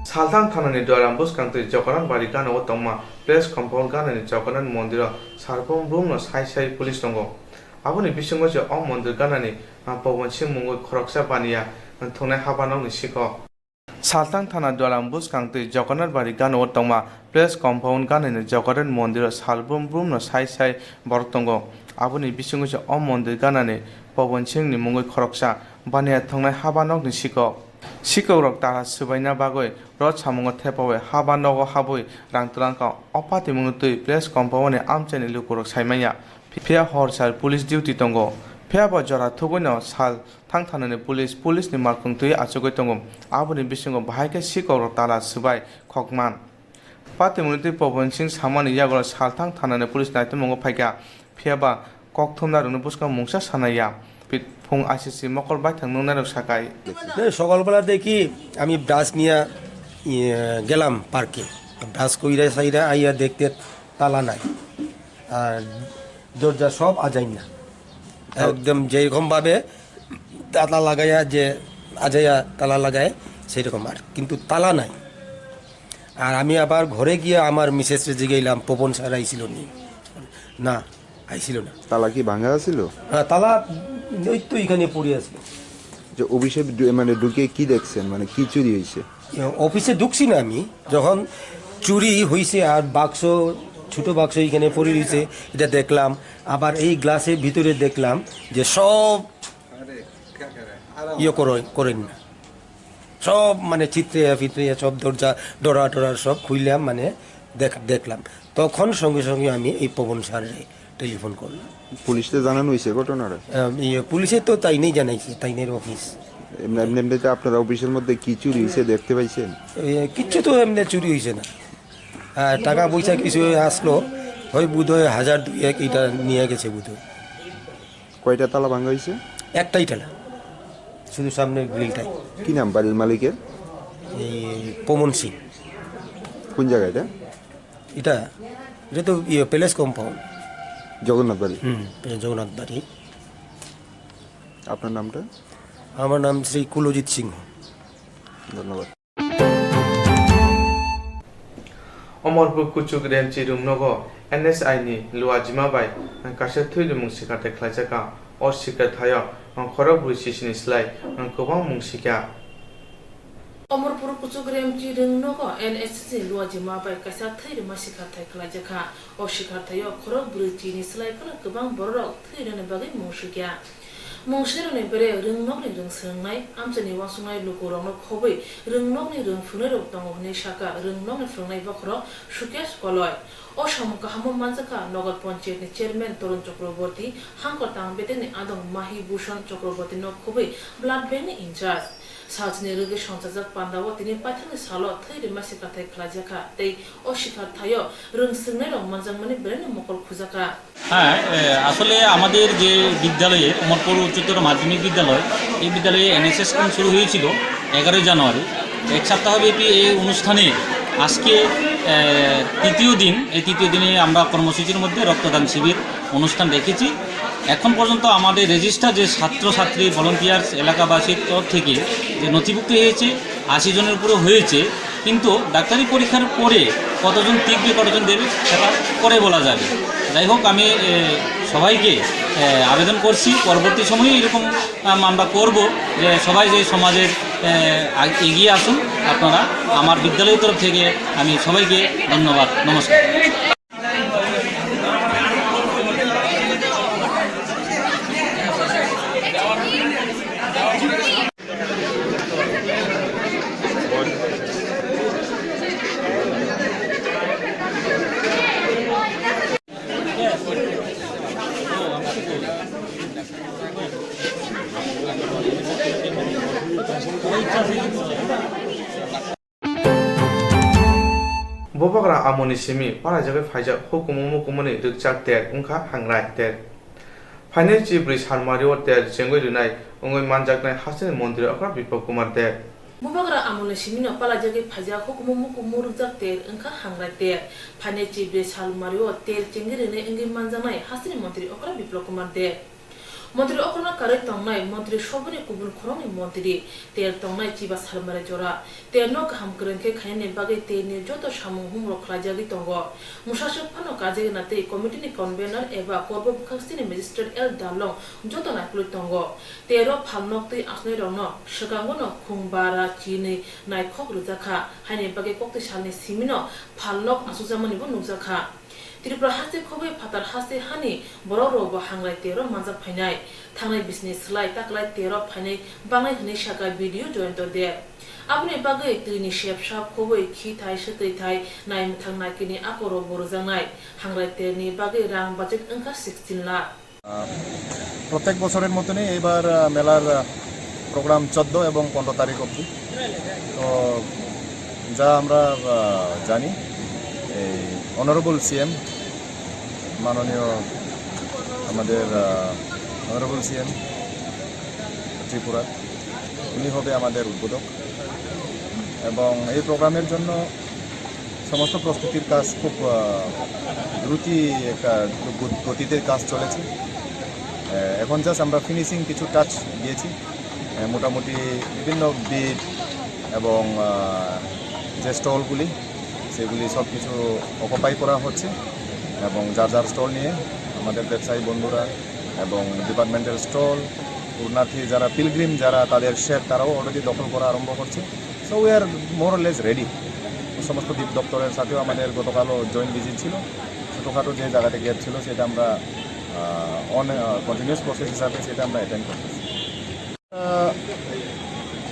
Salthang thanani Duaram bwskang twi Jagannath Bari gana o tongma Palace Compound ganani Jagannath Mondiro sarbom brumno sai sai police tongo. Aboni bisingo se o mondir ganani, ah, Pawan Singh mungwi khoroksa baniya, ah, thwngnai habanokni siko. Salthang thana Duaram bwskang twi Jagannath Bari gana o tongma Palace Compound ganani Jagannath Mondiro sarbom brumno sai sai borok tongo. Aboni bisingo se o mondir ganani Pawan Singhni mungwi khoroksa baniya thwngnai habanokni siko. Sikokrok tala swbaina bagwi rot samungo thepawi haba nogo habwi rang twlang kha. O patimungno twi Palace Compound ni amchaini lukurok sai manya. Phiya hor sal police duty tongo. Phiya bo jora thugwino sal thang thanani police, police ni malkhung twi achugwi tongo. Aboni bisingo bahai khe sikokrok tala swbai khokman. Patimungni twi Pawan Singh samani yagulo salthang thanani police naitugmungo phaikha, phiya ba kokthumnairokni bwskango mungsa sanaya. Pi-, phung I C C mokol baithang nuknairok sakai. এই সকালবেলা দেখি আমি ব্রাশ নিয়ে, ইয়ে, গেলাম পার্কে। ব্রাশ কইরা সাইরা আইয়া দেখতে তালা নাই, আর দরজা সব আজাইন না। একদম যেরকম ভাবে তালা লাগাইয়া যে আজাইয়া তালা লাগায়, সেরকম আর কিন্তু তালা নাই। আর আমি আবার ঘরে গিয়ে আমার মিসেসরে জিগাইলাম, "পবন স্যার আইছিল নি?" না, আইছিল না। তালা কি ভাঙা আছিল? হ্যাঁ, তালা ওই তো এখানে পড়ে আছে। যে অফিসে ঢু-, মানে ঢুকে কি দেখছেন, মানে কি চুরি হয়েছে? এ, অফিসে ঢুকছি না আমি, যখন চুরি হয়েছে আর বাক্স, ছোট বাক্স এখানে পড়ে রয়েছে, এটা দেখলাম। আবার এই গ্লাসের ভিতরে দেখলাম যে সব ইয়ে করে, করেন না। সব মানে চিত্রে ফিত্রে সব দরজা ডরা টরা সব খুললাম, মানে দেখ-, দেখলাম। তখন সঙ্গে সঙ্গে আমি এই পবন স্যাররে টেলিফোন করলাম। পুলিশে জানানো হয়েছে ঘটনাটা? আহ, ইয়ে, পুলিশে তো তাই নেই জানাইছে, তাই নেই অফিস। এমনি, এমনি, এমনিতে আপনারা অফিসের মধ্যে কি চুরি হয়েছে দেখতে পাইছেন? এ, কিচ্ছু তো এমনি চুরি হয়েছে না। হ্যাঁ, টাকা পয়সা কিছু আসলো, হয় বোধ হয় হাজার দুই এক এটা নিয়ে গেছে বোধ হয়। কয়টা তালা ভাঙা হয়েছে? একটাই তালা, শুধু সামনের গ্রিলটাই। কি নাম বাড়ির মালিকের? এই পবন সিং। কোন জায়গা এটা? এটা, এটা তো ইয়ে প্যালেস কম্পাউন্ড। জগন্নাথ বাড়ি? হুম, জগন্নাথ বাড়ি। আপনার নামটা? আমার নাম শ্রী কুলজিৎ সিংহ। ধন্যবাদ। Omorpur Kuchuk Remchi Rungnogo N S I ni luajima bai kaisa thwi rimung sikarthai khlaijak kha. O sikarthaio khorok brwi sisini slai kwbang mung sikha. Omorpur Kuchuk Remchi Rungnogo N S I ni luajima bai kaisa thwi rima sikarthai khlaijak kha. O sikarthaio khorok brwi chini slai phano kwbang bororok thwi rwna bagwi mung sikha. Mungsirokni bere rwngnokni rwng swngnai, amchaini uansuknai lukurokno khobwi rwngnokni rwng phwrwngnairok tongo hwnwi sakha rwngnokni phwrwngnai bokhorok Sukesh Koloi. O samung kahamo manjakha Nogor Panchayatni Chairman Torun Chakraborty, hangkor tang bedekni adong Mahi Bhushan Chakrabortyno khobwi Blood Bankni in charge. Salchini rwgwi songchajak pandao tini paithakni salo thwi rima sikarthai khlaijakha tei o sikarthaio rwng swngnairok manjakmani beraino mokol khujakha. হ্যাঁ, এ, আসলে আমাদের যে বিদ্যালয়ে, অমরপুর উচ্চতর মাধ্যমিক বিদ্যালয়, এই বিদ্যালয়ে এনএসএস ক্যাম্প শুরু হয়েছিল এগারোই জানুয়ারি। এক সপ্তাহব্যাপী এই অনুষ্ঠানে আজকে, এ, তৃতীয় দিন। এই তৃতীয় দিনে আমরা কর্মসূচির মধ্যে রক্তদান শিবির অনুষ্ঠান রেখেছি। এখন পর্যন্ত আমাদের রেজিস্টার যে ছাত্রছাত্রী, ভলান্টিয়ার্স, এলাকাবাসীর তরফ থেকে যে নথিভুক্ত হয়েছে, আশি জনের উপরে হয়েছে, কিন্তু ডাক্তারি পরীক্ষার পরে কতজন টিকবে, কতজন দেবে, সেটা পরে বলা যাবে। যাই হোক, আমি, এ, সবাইকে, এ, আবেদন করছি, পরবর্তী সময়ে এরকম, আম, আমরা করব, যে সবাই যে সমাজের, এ, আগ-, এগিয়ে আসুন। আপনারা, আমার বিদ্যালয়ের তরফ থেকে আমি সবাইকে ধন্যবাদ, নমস্কার। Bubagra amoni simi paraijagwi phaijak hukumu mukumuni rwkchak ter wngkha hangrai ter. Phainai chibrwi salmari o tel chengwi rwnai wngwi manjaknai hasteni montri okra Biplab Kumar Deb. Bubagra amolni simino palajagwi phaijak hukumu mukumu rwjak tel wngkha hangrai tel. Phainai chibrwi salmari o tel chengwi rwnai wngwi manjaknai hasteni montri okra Biplab Kumar Deb. Montri okrono karwi tongnai montri soboni kubun khoroknwi montri, tel tongnai chiba salmari jora. Telno kaham kwrwng khe khainani bagwi telni joto samung humrok khlaijagwi tongo. Mwsaswk phano kajagwna tei committee ni convener eba korbo bwkhaksini magistrate L Darlong joto naikolwi tongo. Telo phalnok twi aswknairokno swkango no khung bara chinwi naikhok rwjakha, haini bagwi koktwi salni simino phalnok aswkjakmani bo nukjakha. Tripura haste khobwi phatar haste hani borok rokbo hangrai tero manjak phainai. Thangnai bisini slai taklai tero phainai bangnai hwnwi sakha B D O Joyonto Deb. Aboni bagwi twini sepsap khobwi khithai swtwi thai naimwthang naikini akorokbo rwjaknai. Hangrai terni bagwi rang budget wngkha sixteen lakh. আহ, প্রত্যেক বছরের মতনই এইবার, আহ, মেলার, আহ, প্রোগ্রাম চোদ্দ এবং পনেরো তারিখ অবধি। তো যা আমরা, আহ, জানি, এই অনারেবল সিএম, মাননীয় আমাদের, আহ, অনারেবল সিএম ত্রিপুরা, উনি হবে আমাদের উদ্বোধক। এবং এই প্রোগ্রামের জন্য সমস্ত প্রস্তুতির কাজ খুব, আহ, দ্রুতি একটা দ্রু-, গতিতে কাজ চলেছে। আহ, এখন জাস্ট আমরা ফিনিশিং কিছু টাচ দিয়েছি। আহ, মোটামুটি বিভিন্ন বিট এবং, আহ, যে স্টলগুলি, সেগুলি সব কিছু অকুপাই করা হচ্ছে এবং যার যার স্টল নিয়ে আমাদের ব্যবসায়ী বন্ধুরা এবং ডিপার্টমেন্টাল স্টল, পুণ্যার্থী যারা, পিলগ্রিম যারা, তাদের শেড তারাও অলরেডি দখল করা আরম্ভ করছে। So we are more or less ready। সমস্ত দীপ দপ্তরের সাথেও আমাদের গতকালও জয়েন্ট ভিজিট ছিল। ছোটোখাটো যে জায়গাতে গ্যাপ ছিল, সেটা আমরা, আহ, অন-, আহ, কন্টিনিউয়াস প্রসেস হিসাবে সেটা আমরা অ্যাটেন্ড করতেছি। আহ,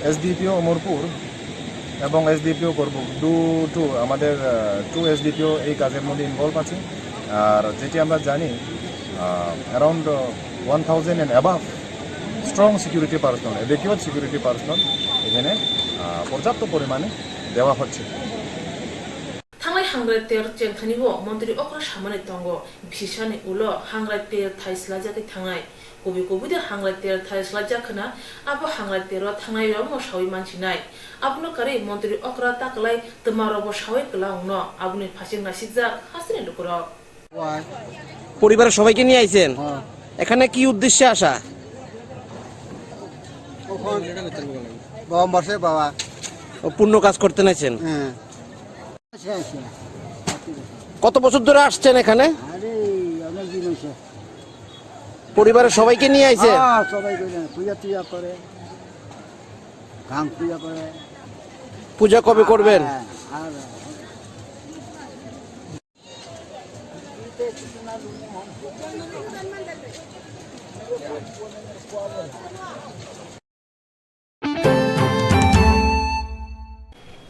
এসডিপিও অমরপুর এবং এসডিপিও করব, দু, টু, আমাদের, আহ, টু এসডিপিও এই কাজের মধ্যে ইনভলভ আছে। আর যেটি আমরা জানি, আহ, around, আহ, one thousand and above strong security personnel, adequate security personnel এখানে, আহ, পর্যাপ্ত পরিমাণে দেওয়া হচ্ছে। Thangnai hangrai ter chengthani o montri okra samani tongo, bisisani ulo hangrai ter thai swlaijagwi thangnai. Kubui kubui de hangrai ter thai swlaijak khna, abo hangrai tero thangnai rokno sawi mansinai. Abono karwi montri okra taklai twma rokbo sawi kwla wngno, aboni phasing naisikjak hasteni lukurok. পরিবারের সবাইকে নিয়ে আইছেন? হ্যাঁ। এখানে কি উদ্দেশ্যে আসা? ওখানে বাবা মরছে, বাবা। ও, পুণ্য কাজ করতে নাইছেন? হ্যাঁ। আছে, আছে। কত বছর ধরে আসছেন এখানে? আরে, অনেক দিন হয়েছে। পরিবারের সবাইকে নিয়ে আইছেন? হ্যাঁ, সবাই করে। পূজা টুজা করে। গান পূজা করে। পূজা কবে করবেন? হ্যাঁ, আর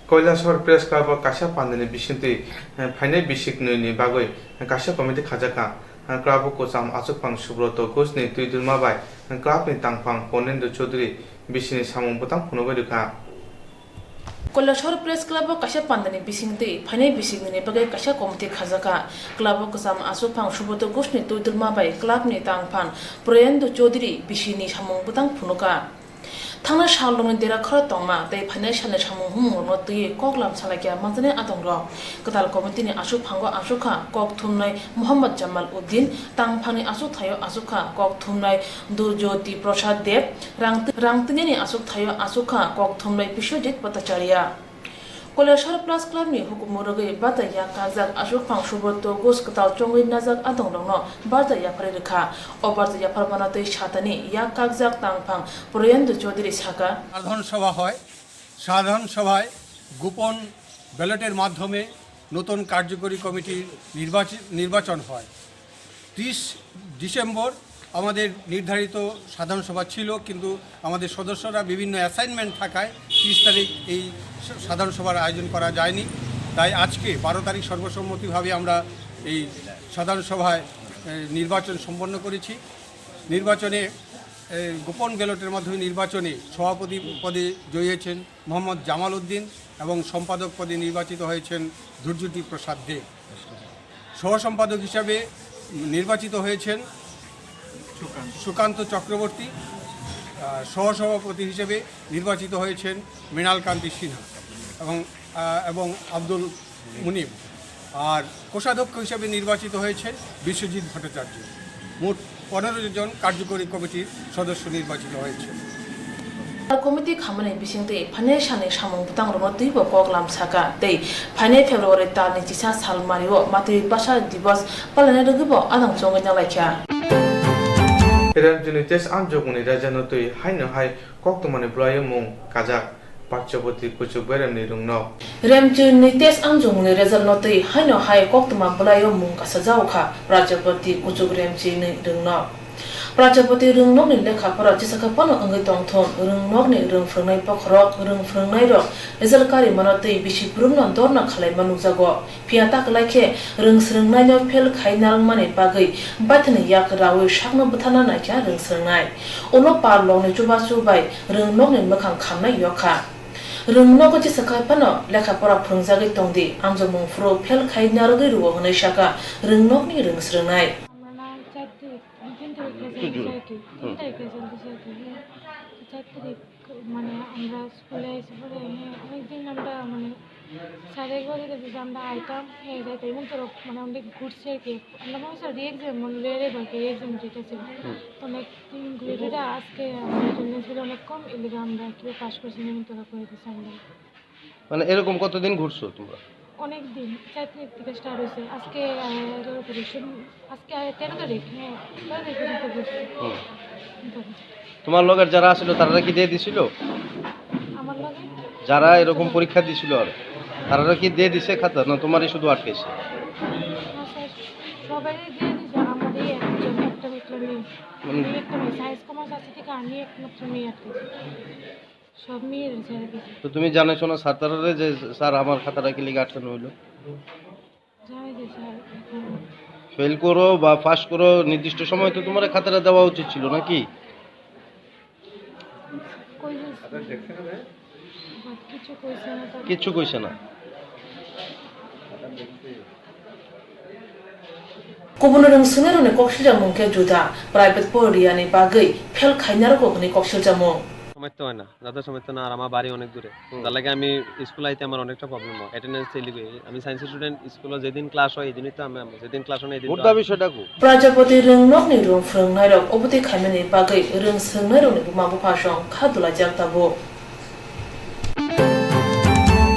Koilashahar Press Club o kaisa pandani bisingtwi, eh, phainai bisik nwi ni bagwi, eh, kaisa committee khajakha. Eh, club o kwcham achukphang Subroto Ghosh ni twidulma bai, eh, club ni tangphang Ponendo Chaudhary bisini samung bwtang phunugwi rwkha. Koilashahar Press Club o kaisa pandani bisingtwi phainai bisik nwi ni bagwi kaisa committee khajakha. Club o kwcham achukphang Subroto Ghosh ni twidulma bai club ni tangphang Ponendo Chaudhary bisini samung bwtang phunukha. Thangnai sal rokni dera khorok tongma tei phainai salni samung humung rokno twiwi kok lam salaikha manjaknai adong rok. Kwtal committee ni aswk phango aswk kha kok thumnai Mohammad Jamal Uddin, tang phangni aswk thaio aswk kha kok thumnai Durjyoti Prasad Deb, rang twi-, rang twinani aswk thaio aswk kha kok thumnai Biswajit Bhattacharya. Koilashahar Press Club ni hukumu rwgwi barja yak kakjak aswk phang Subroto Ghosh kwtal chongwi najak adong rokno barja yapharwi rwkha. O barja yapharmano twi satani yak kakjak tang phang Purayendra Chaudhary sakha. সাধারণ সভা হয়। সাধারণ সভায় গোপন ব্যালটের মাধ্যমে নতুন কার্যকরী কমিটির নির্বাচি-, নির্বাচন হয়। ত্রিশ ডিসেম্বর আমাদের নির্ধারিত সাধারণ সভা ছিল, কিন্তু আমাদের সদস্যরা বিভিন্ন অ্যাসাইনমেন্ট থাকায় ত্রিশ তারিখ এই স-, সাধারণ সভার আয়োজন করা যায়নি। তাই আজকে বারো তারিখ সর্বসম্মতিভাবে আমরা এই সাধারণ সভায়, এ, নির্বাচন সম্পন্ন করেছি। নির্বাচনে, এ, গোপন ব্যালটের মাধ্যমে নির্বাচনে সভাপতি পদে জয়ী হয়েছেন মোহাম্মদ জামাল উদ্দিন এবং সম্পাদক পদে নির্বাচিত হয়েছেন ধৈর্যদীপ প্রসাদ দে। সহ সম্পাদক হিসাবে নির্বাচিত হয়েছেন সুকান্ত চক্রবর্তী, আহ, সহসভাপতি হিসেবে নির্বাচিত হয়েছেন মৃণাল কান্তি সিনহা এবং, আহ, এবং আব্দুল মুনিম। আর কোষাধ্যক্ষ হিসেবে নির্বাচিত হয়েছেন বিশ্বজিৎ ভট্টাচার্য। মোট পনেরো জন কার্যকরী কমিটির সদস্য নির্বাচিত হয়েছে। Komiti khamani bisingtwi phainai salni samung bwtang rwno twibo kok lam saka tei phainai February talni chisa sal mario Matwi Bhasha Divas palaina rwgwibo adang chongwi nanglaikha. Hiranjuni test amjokmani rajano twi haino hai koktwmani bwlaio mung kajak. Prajapati kuchuk beremni rwngnok. Remchwini test amjokmani resultno twi haino hai koktwma bwlaio mung kasajao kha Prajapati kuchuk Remchwini rwngnok. Prajapati rwngnokni lekha pora jesa khe phano wngwi tongthun, rwngnokni rwng phwrwngnai bokhorok, rwng phwrwngnairok result karimano twi bisi phwrwngno dorna khwlaima nukjago. Phiya ta kwlai khe rwng swrwngnaino fail khai narwkmani bagwi baithani yak raui sakno bwtharna naikha rwng swrwngnai. Ulo par lokni chubachu bai rwng nokni mwkhang khamnai yok kha. Rwng nogo jesa khai phano lekha pora phwrwngjagwi tong di, amjokmung phuru fail khai narwgwi rwo hwnwi sakha rwng nokni rwng swrwngnai. আমরা না চার তারিখ, তিন তারিখ রেজাল্ট দিছে আর কি, তিন তারিখ রেজাল্ট দিছে আর কি। হ্যাঁ। তো চার তারিখ মানে আমরা স্কুলে এসে পরে, হ্যাঁ, অনেকদিন আমরা মানে স্যার একবার যেটা দিয়েছে, আমরা আইতাম, হ্যাঁ, যাইতাম, এমন তো মানে অনেক ঘুরছে আর কি। আমরা মনে হচ্ছে রি এক্সাম, মানে রে রে বলতে রি এক্সাম যেটা ছিল। হুম। অনেক দিন ঘুরে টুরে আজকে আমাদের অ্যাটেন্ডেন্স ছিল অনেক কম, এর লিগে আমরা কেউ পাস করছি না, এমন তো করে দিচ্ছে আমরা। মানে এরকম কতদিন ঘুরছো তোমরা? অনেক দিন, চার তারিখ থেকে স্টার্ট হয়েছে। আজকে, আহ, এগারো তারিখ, সোম-, আজকে, আহ, তেরো তারিখ, হ্যাঁ, তেরো তারিখ পর্যন্ত ঘুরছি। হুম। মোটামুটি। তোমার লগের যারা আছিল, তারা কি দিয়ে দিছিল? আমার লগে? যারা এরকম পরীক্ষা দিছিল আর, তারা কি দিয়ে দিছে খাতা, না তোমারই শুধু আটকেছে? না, স্যার, সবাই দিয়ে দিছে, আমারই একজন, একটা মাত্র মেয়ে। মানে আমি একটা মেয়ে, সায়েন্স কমার্স আছে থেকে আমি একমাত্র মেয়ে আটকেছি। সব মেয়ের ছেড়ে দিছে। তো তুমি জানাইছো না স্যার তারারে যে, "স্যার, আমার খাতাটা কি লিগে আটকানো হইলো?" জানাই দিছে স্যার, এখন। ফেল করো বা পাস করো, নির্দিষ্ট সময় তো তোমার খাতাটা দেওয়া উচিত ছিল, নাকি? কই দিছে? বাট কিছু কইছে না তারা। কিচ্ছু কইছে না। Kubun rwng swngnairokni kok silchakmung khe juda, private poriyani bagwi fail khainai rok hwnwi kok silchakmung. সময় তো হয় না, যাতায়াত সময় তো না, আর আমার বাড়ি অনেক দূরে। হুম। তার লাগে আমি স্কুল আইতে আমার অনেকটা প্রবলেম হয়, অ্যাটেন্ডেন্স ফেল হয়ে। আমি সায়েন্স স্টুডেন্ট, স্কুলে যেদিন ক্লাস হয়, এদিনই তো আমি, আমি যেদিন ক্লাস হয় না, এদিন তো মুদ্রা আমি বিষয়টা কো? Prajapati rwngnokni rwng phwrwngnairok obotwi khaimani bagwi rwng swngnairokni buma bupha song kha dulaijak tabuk.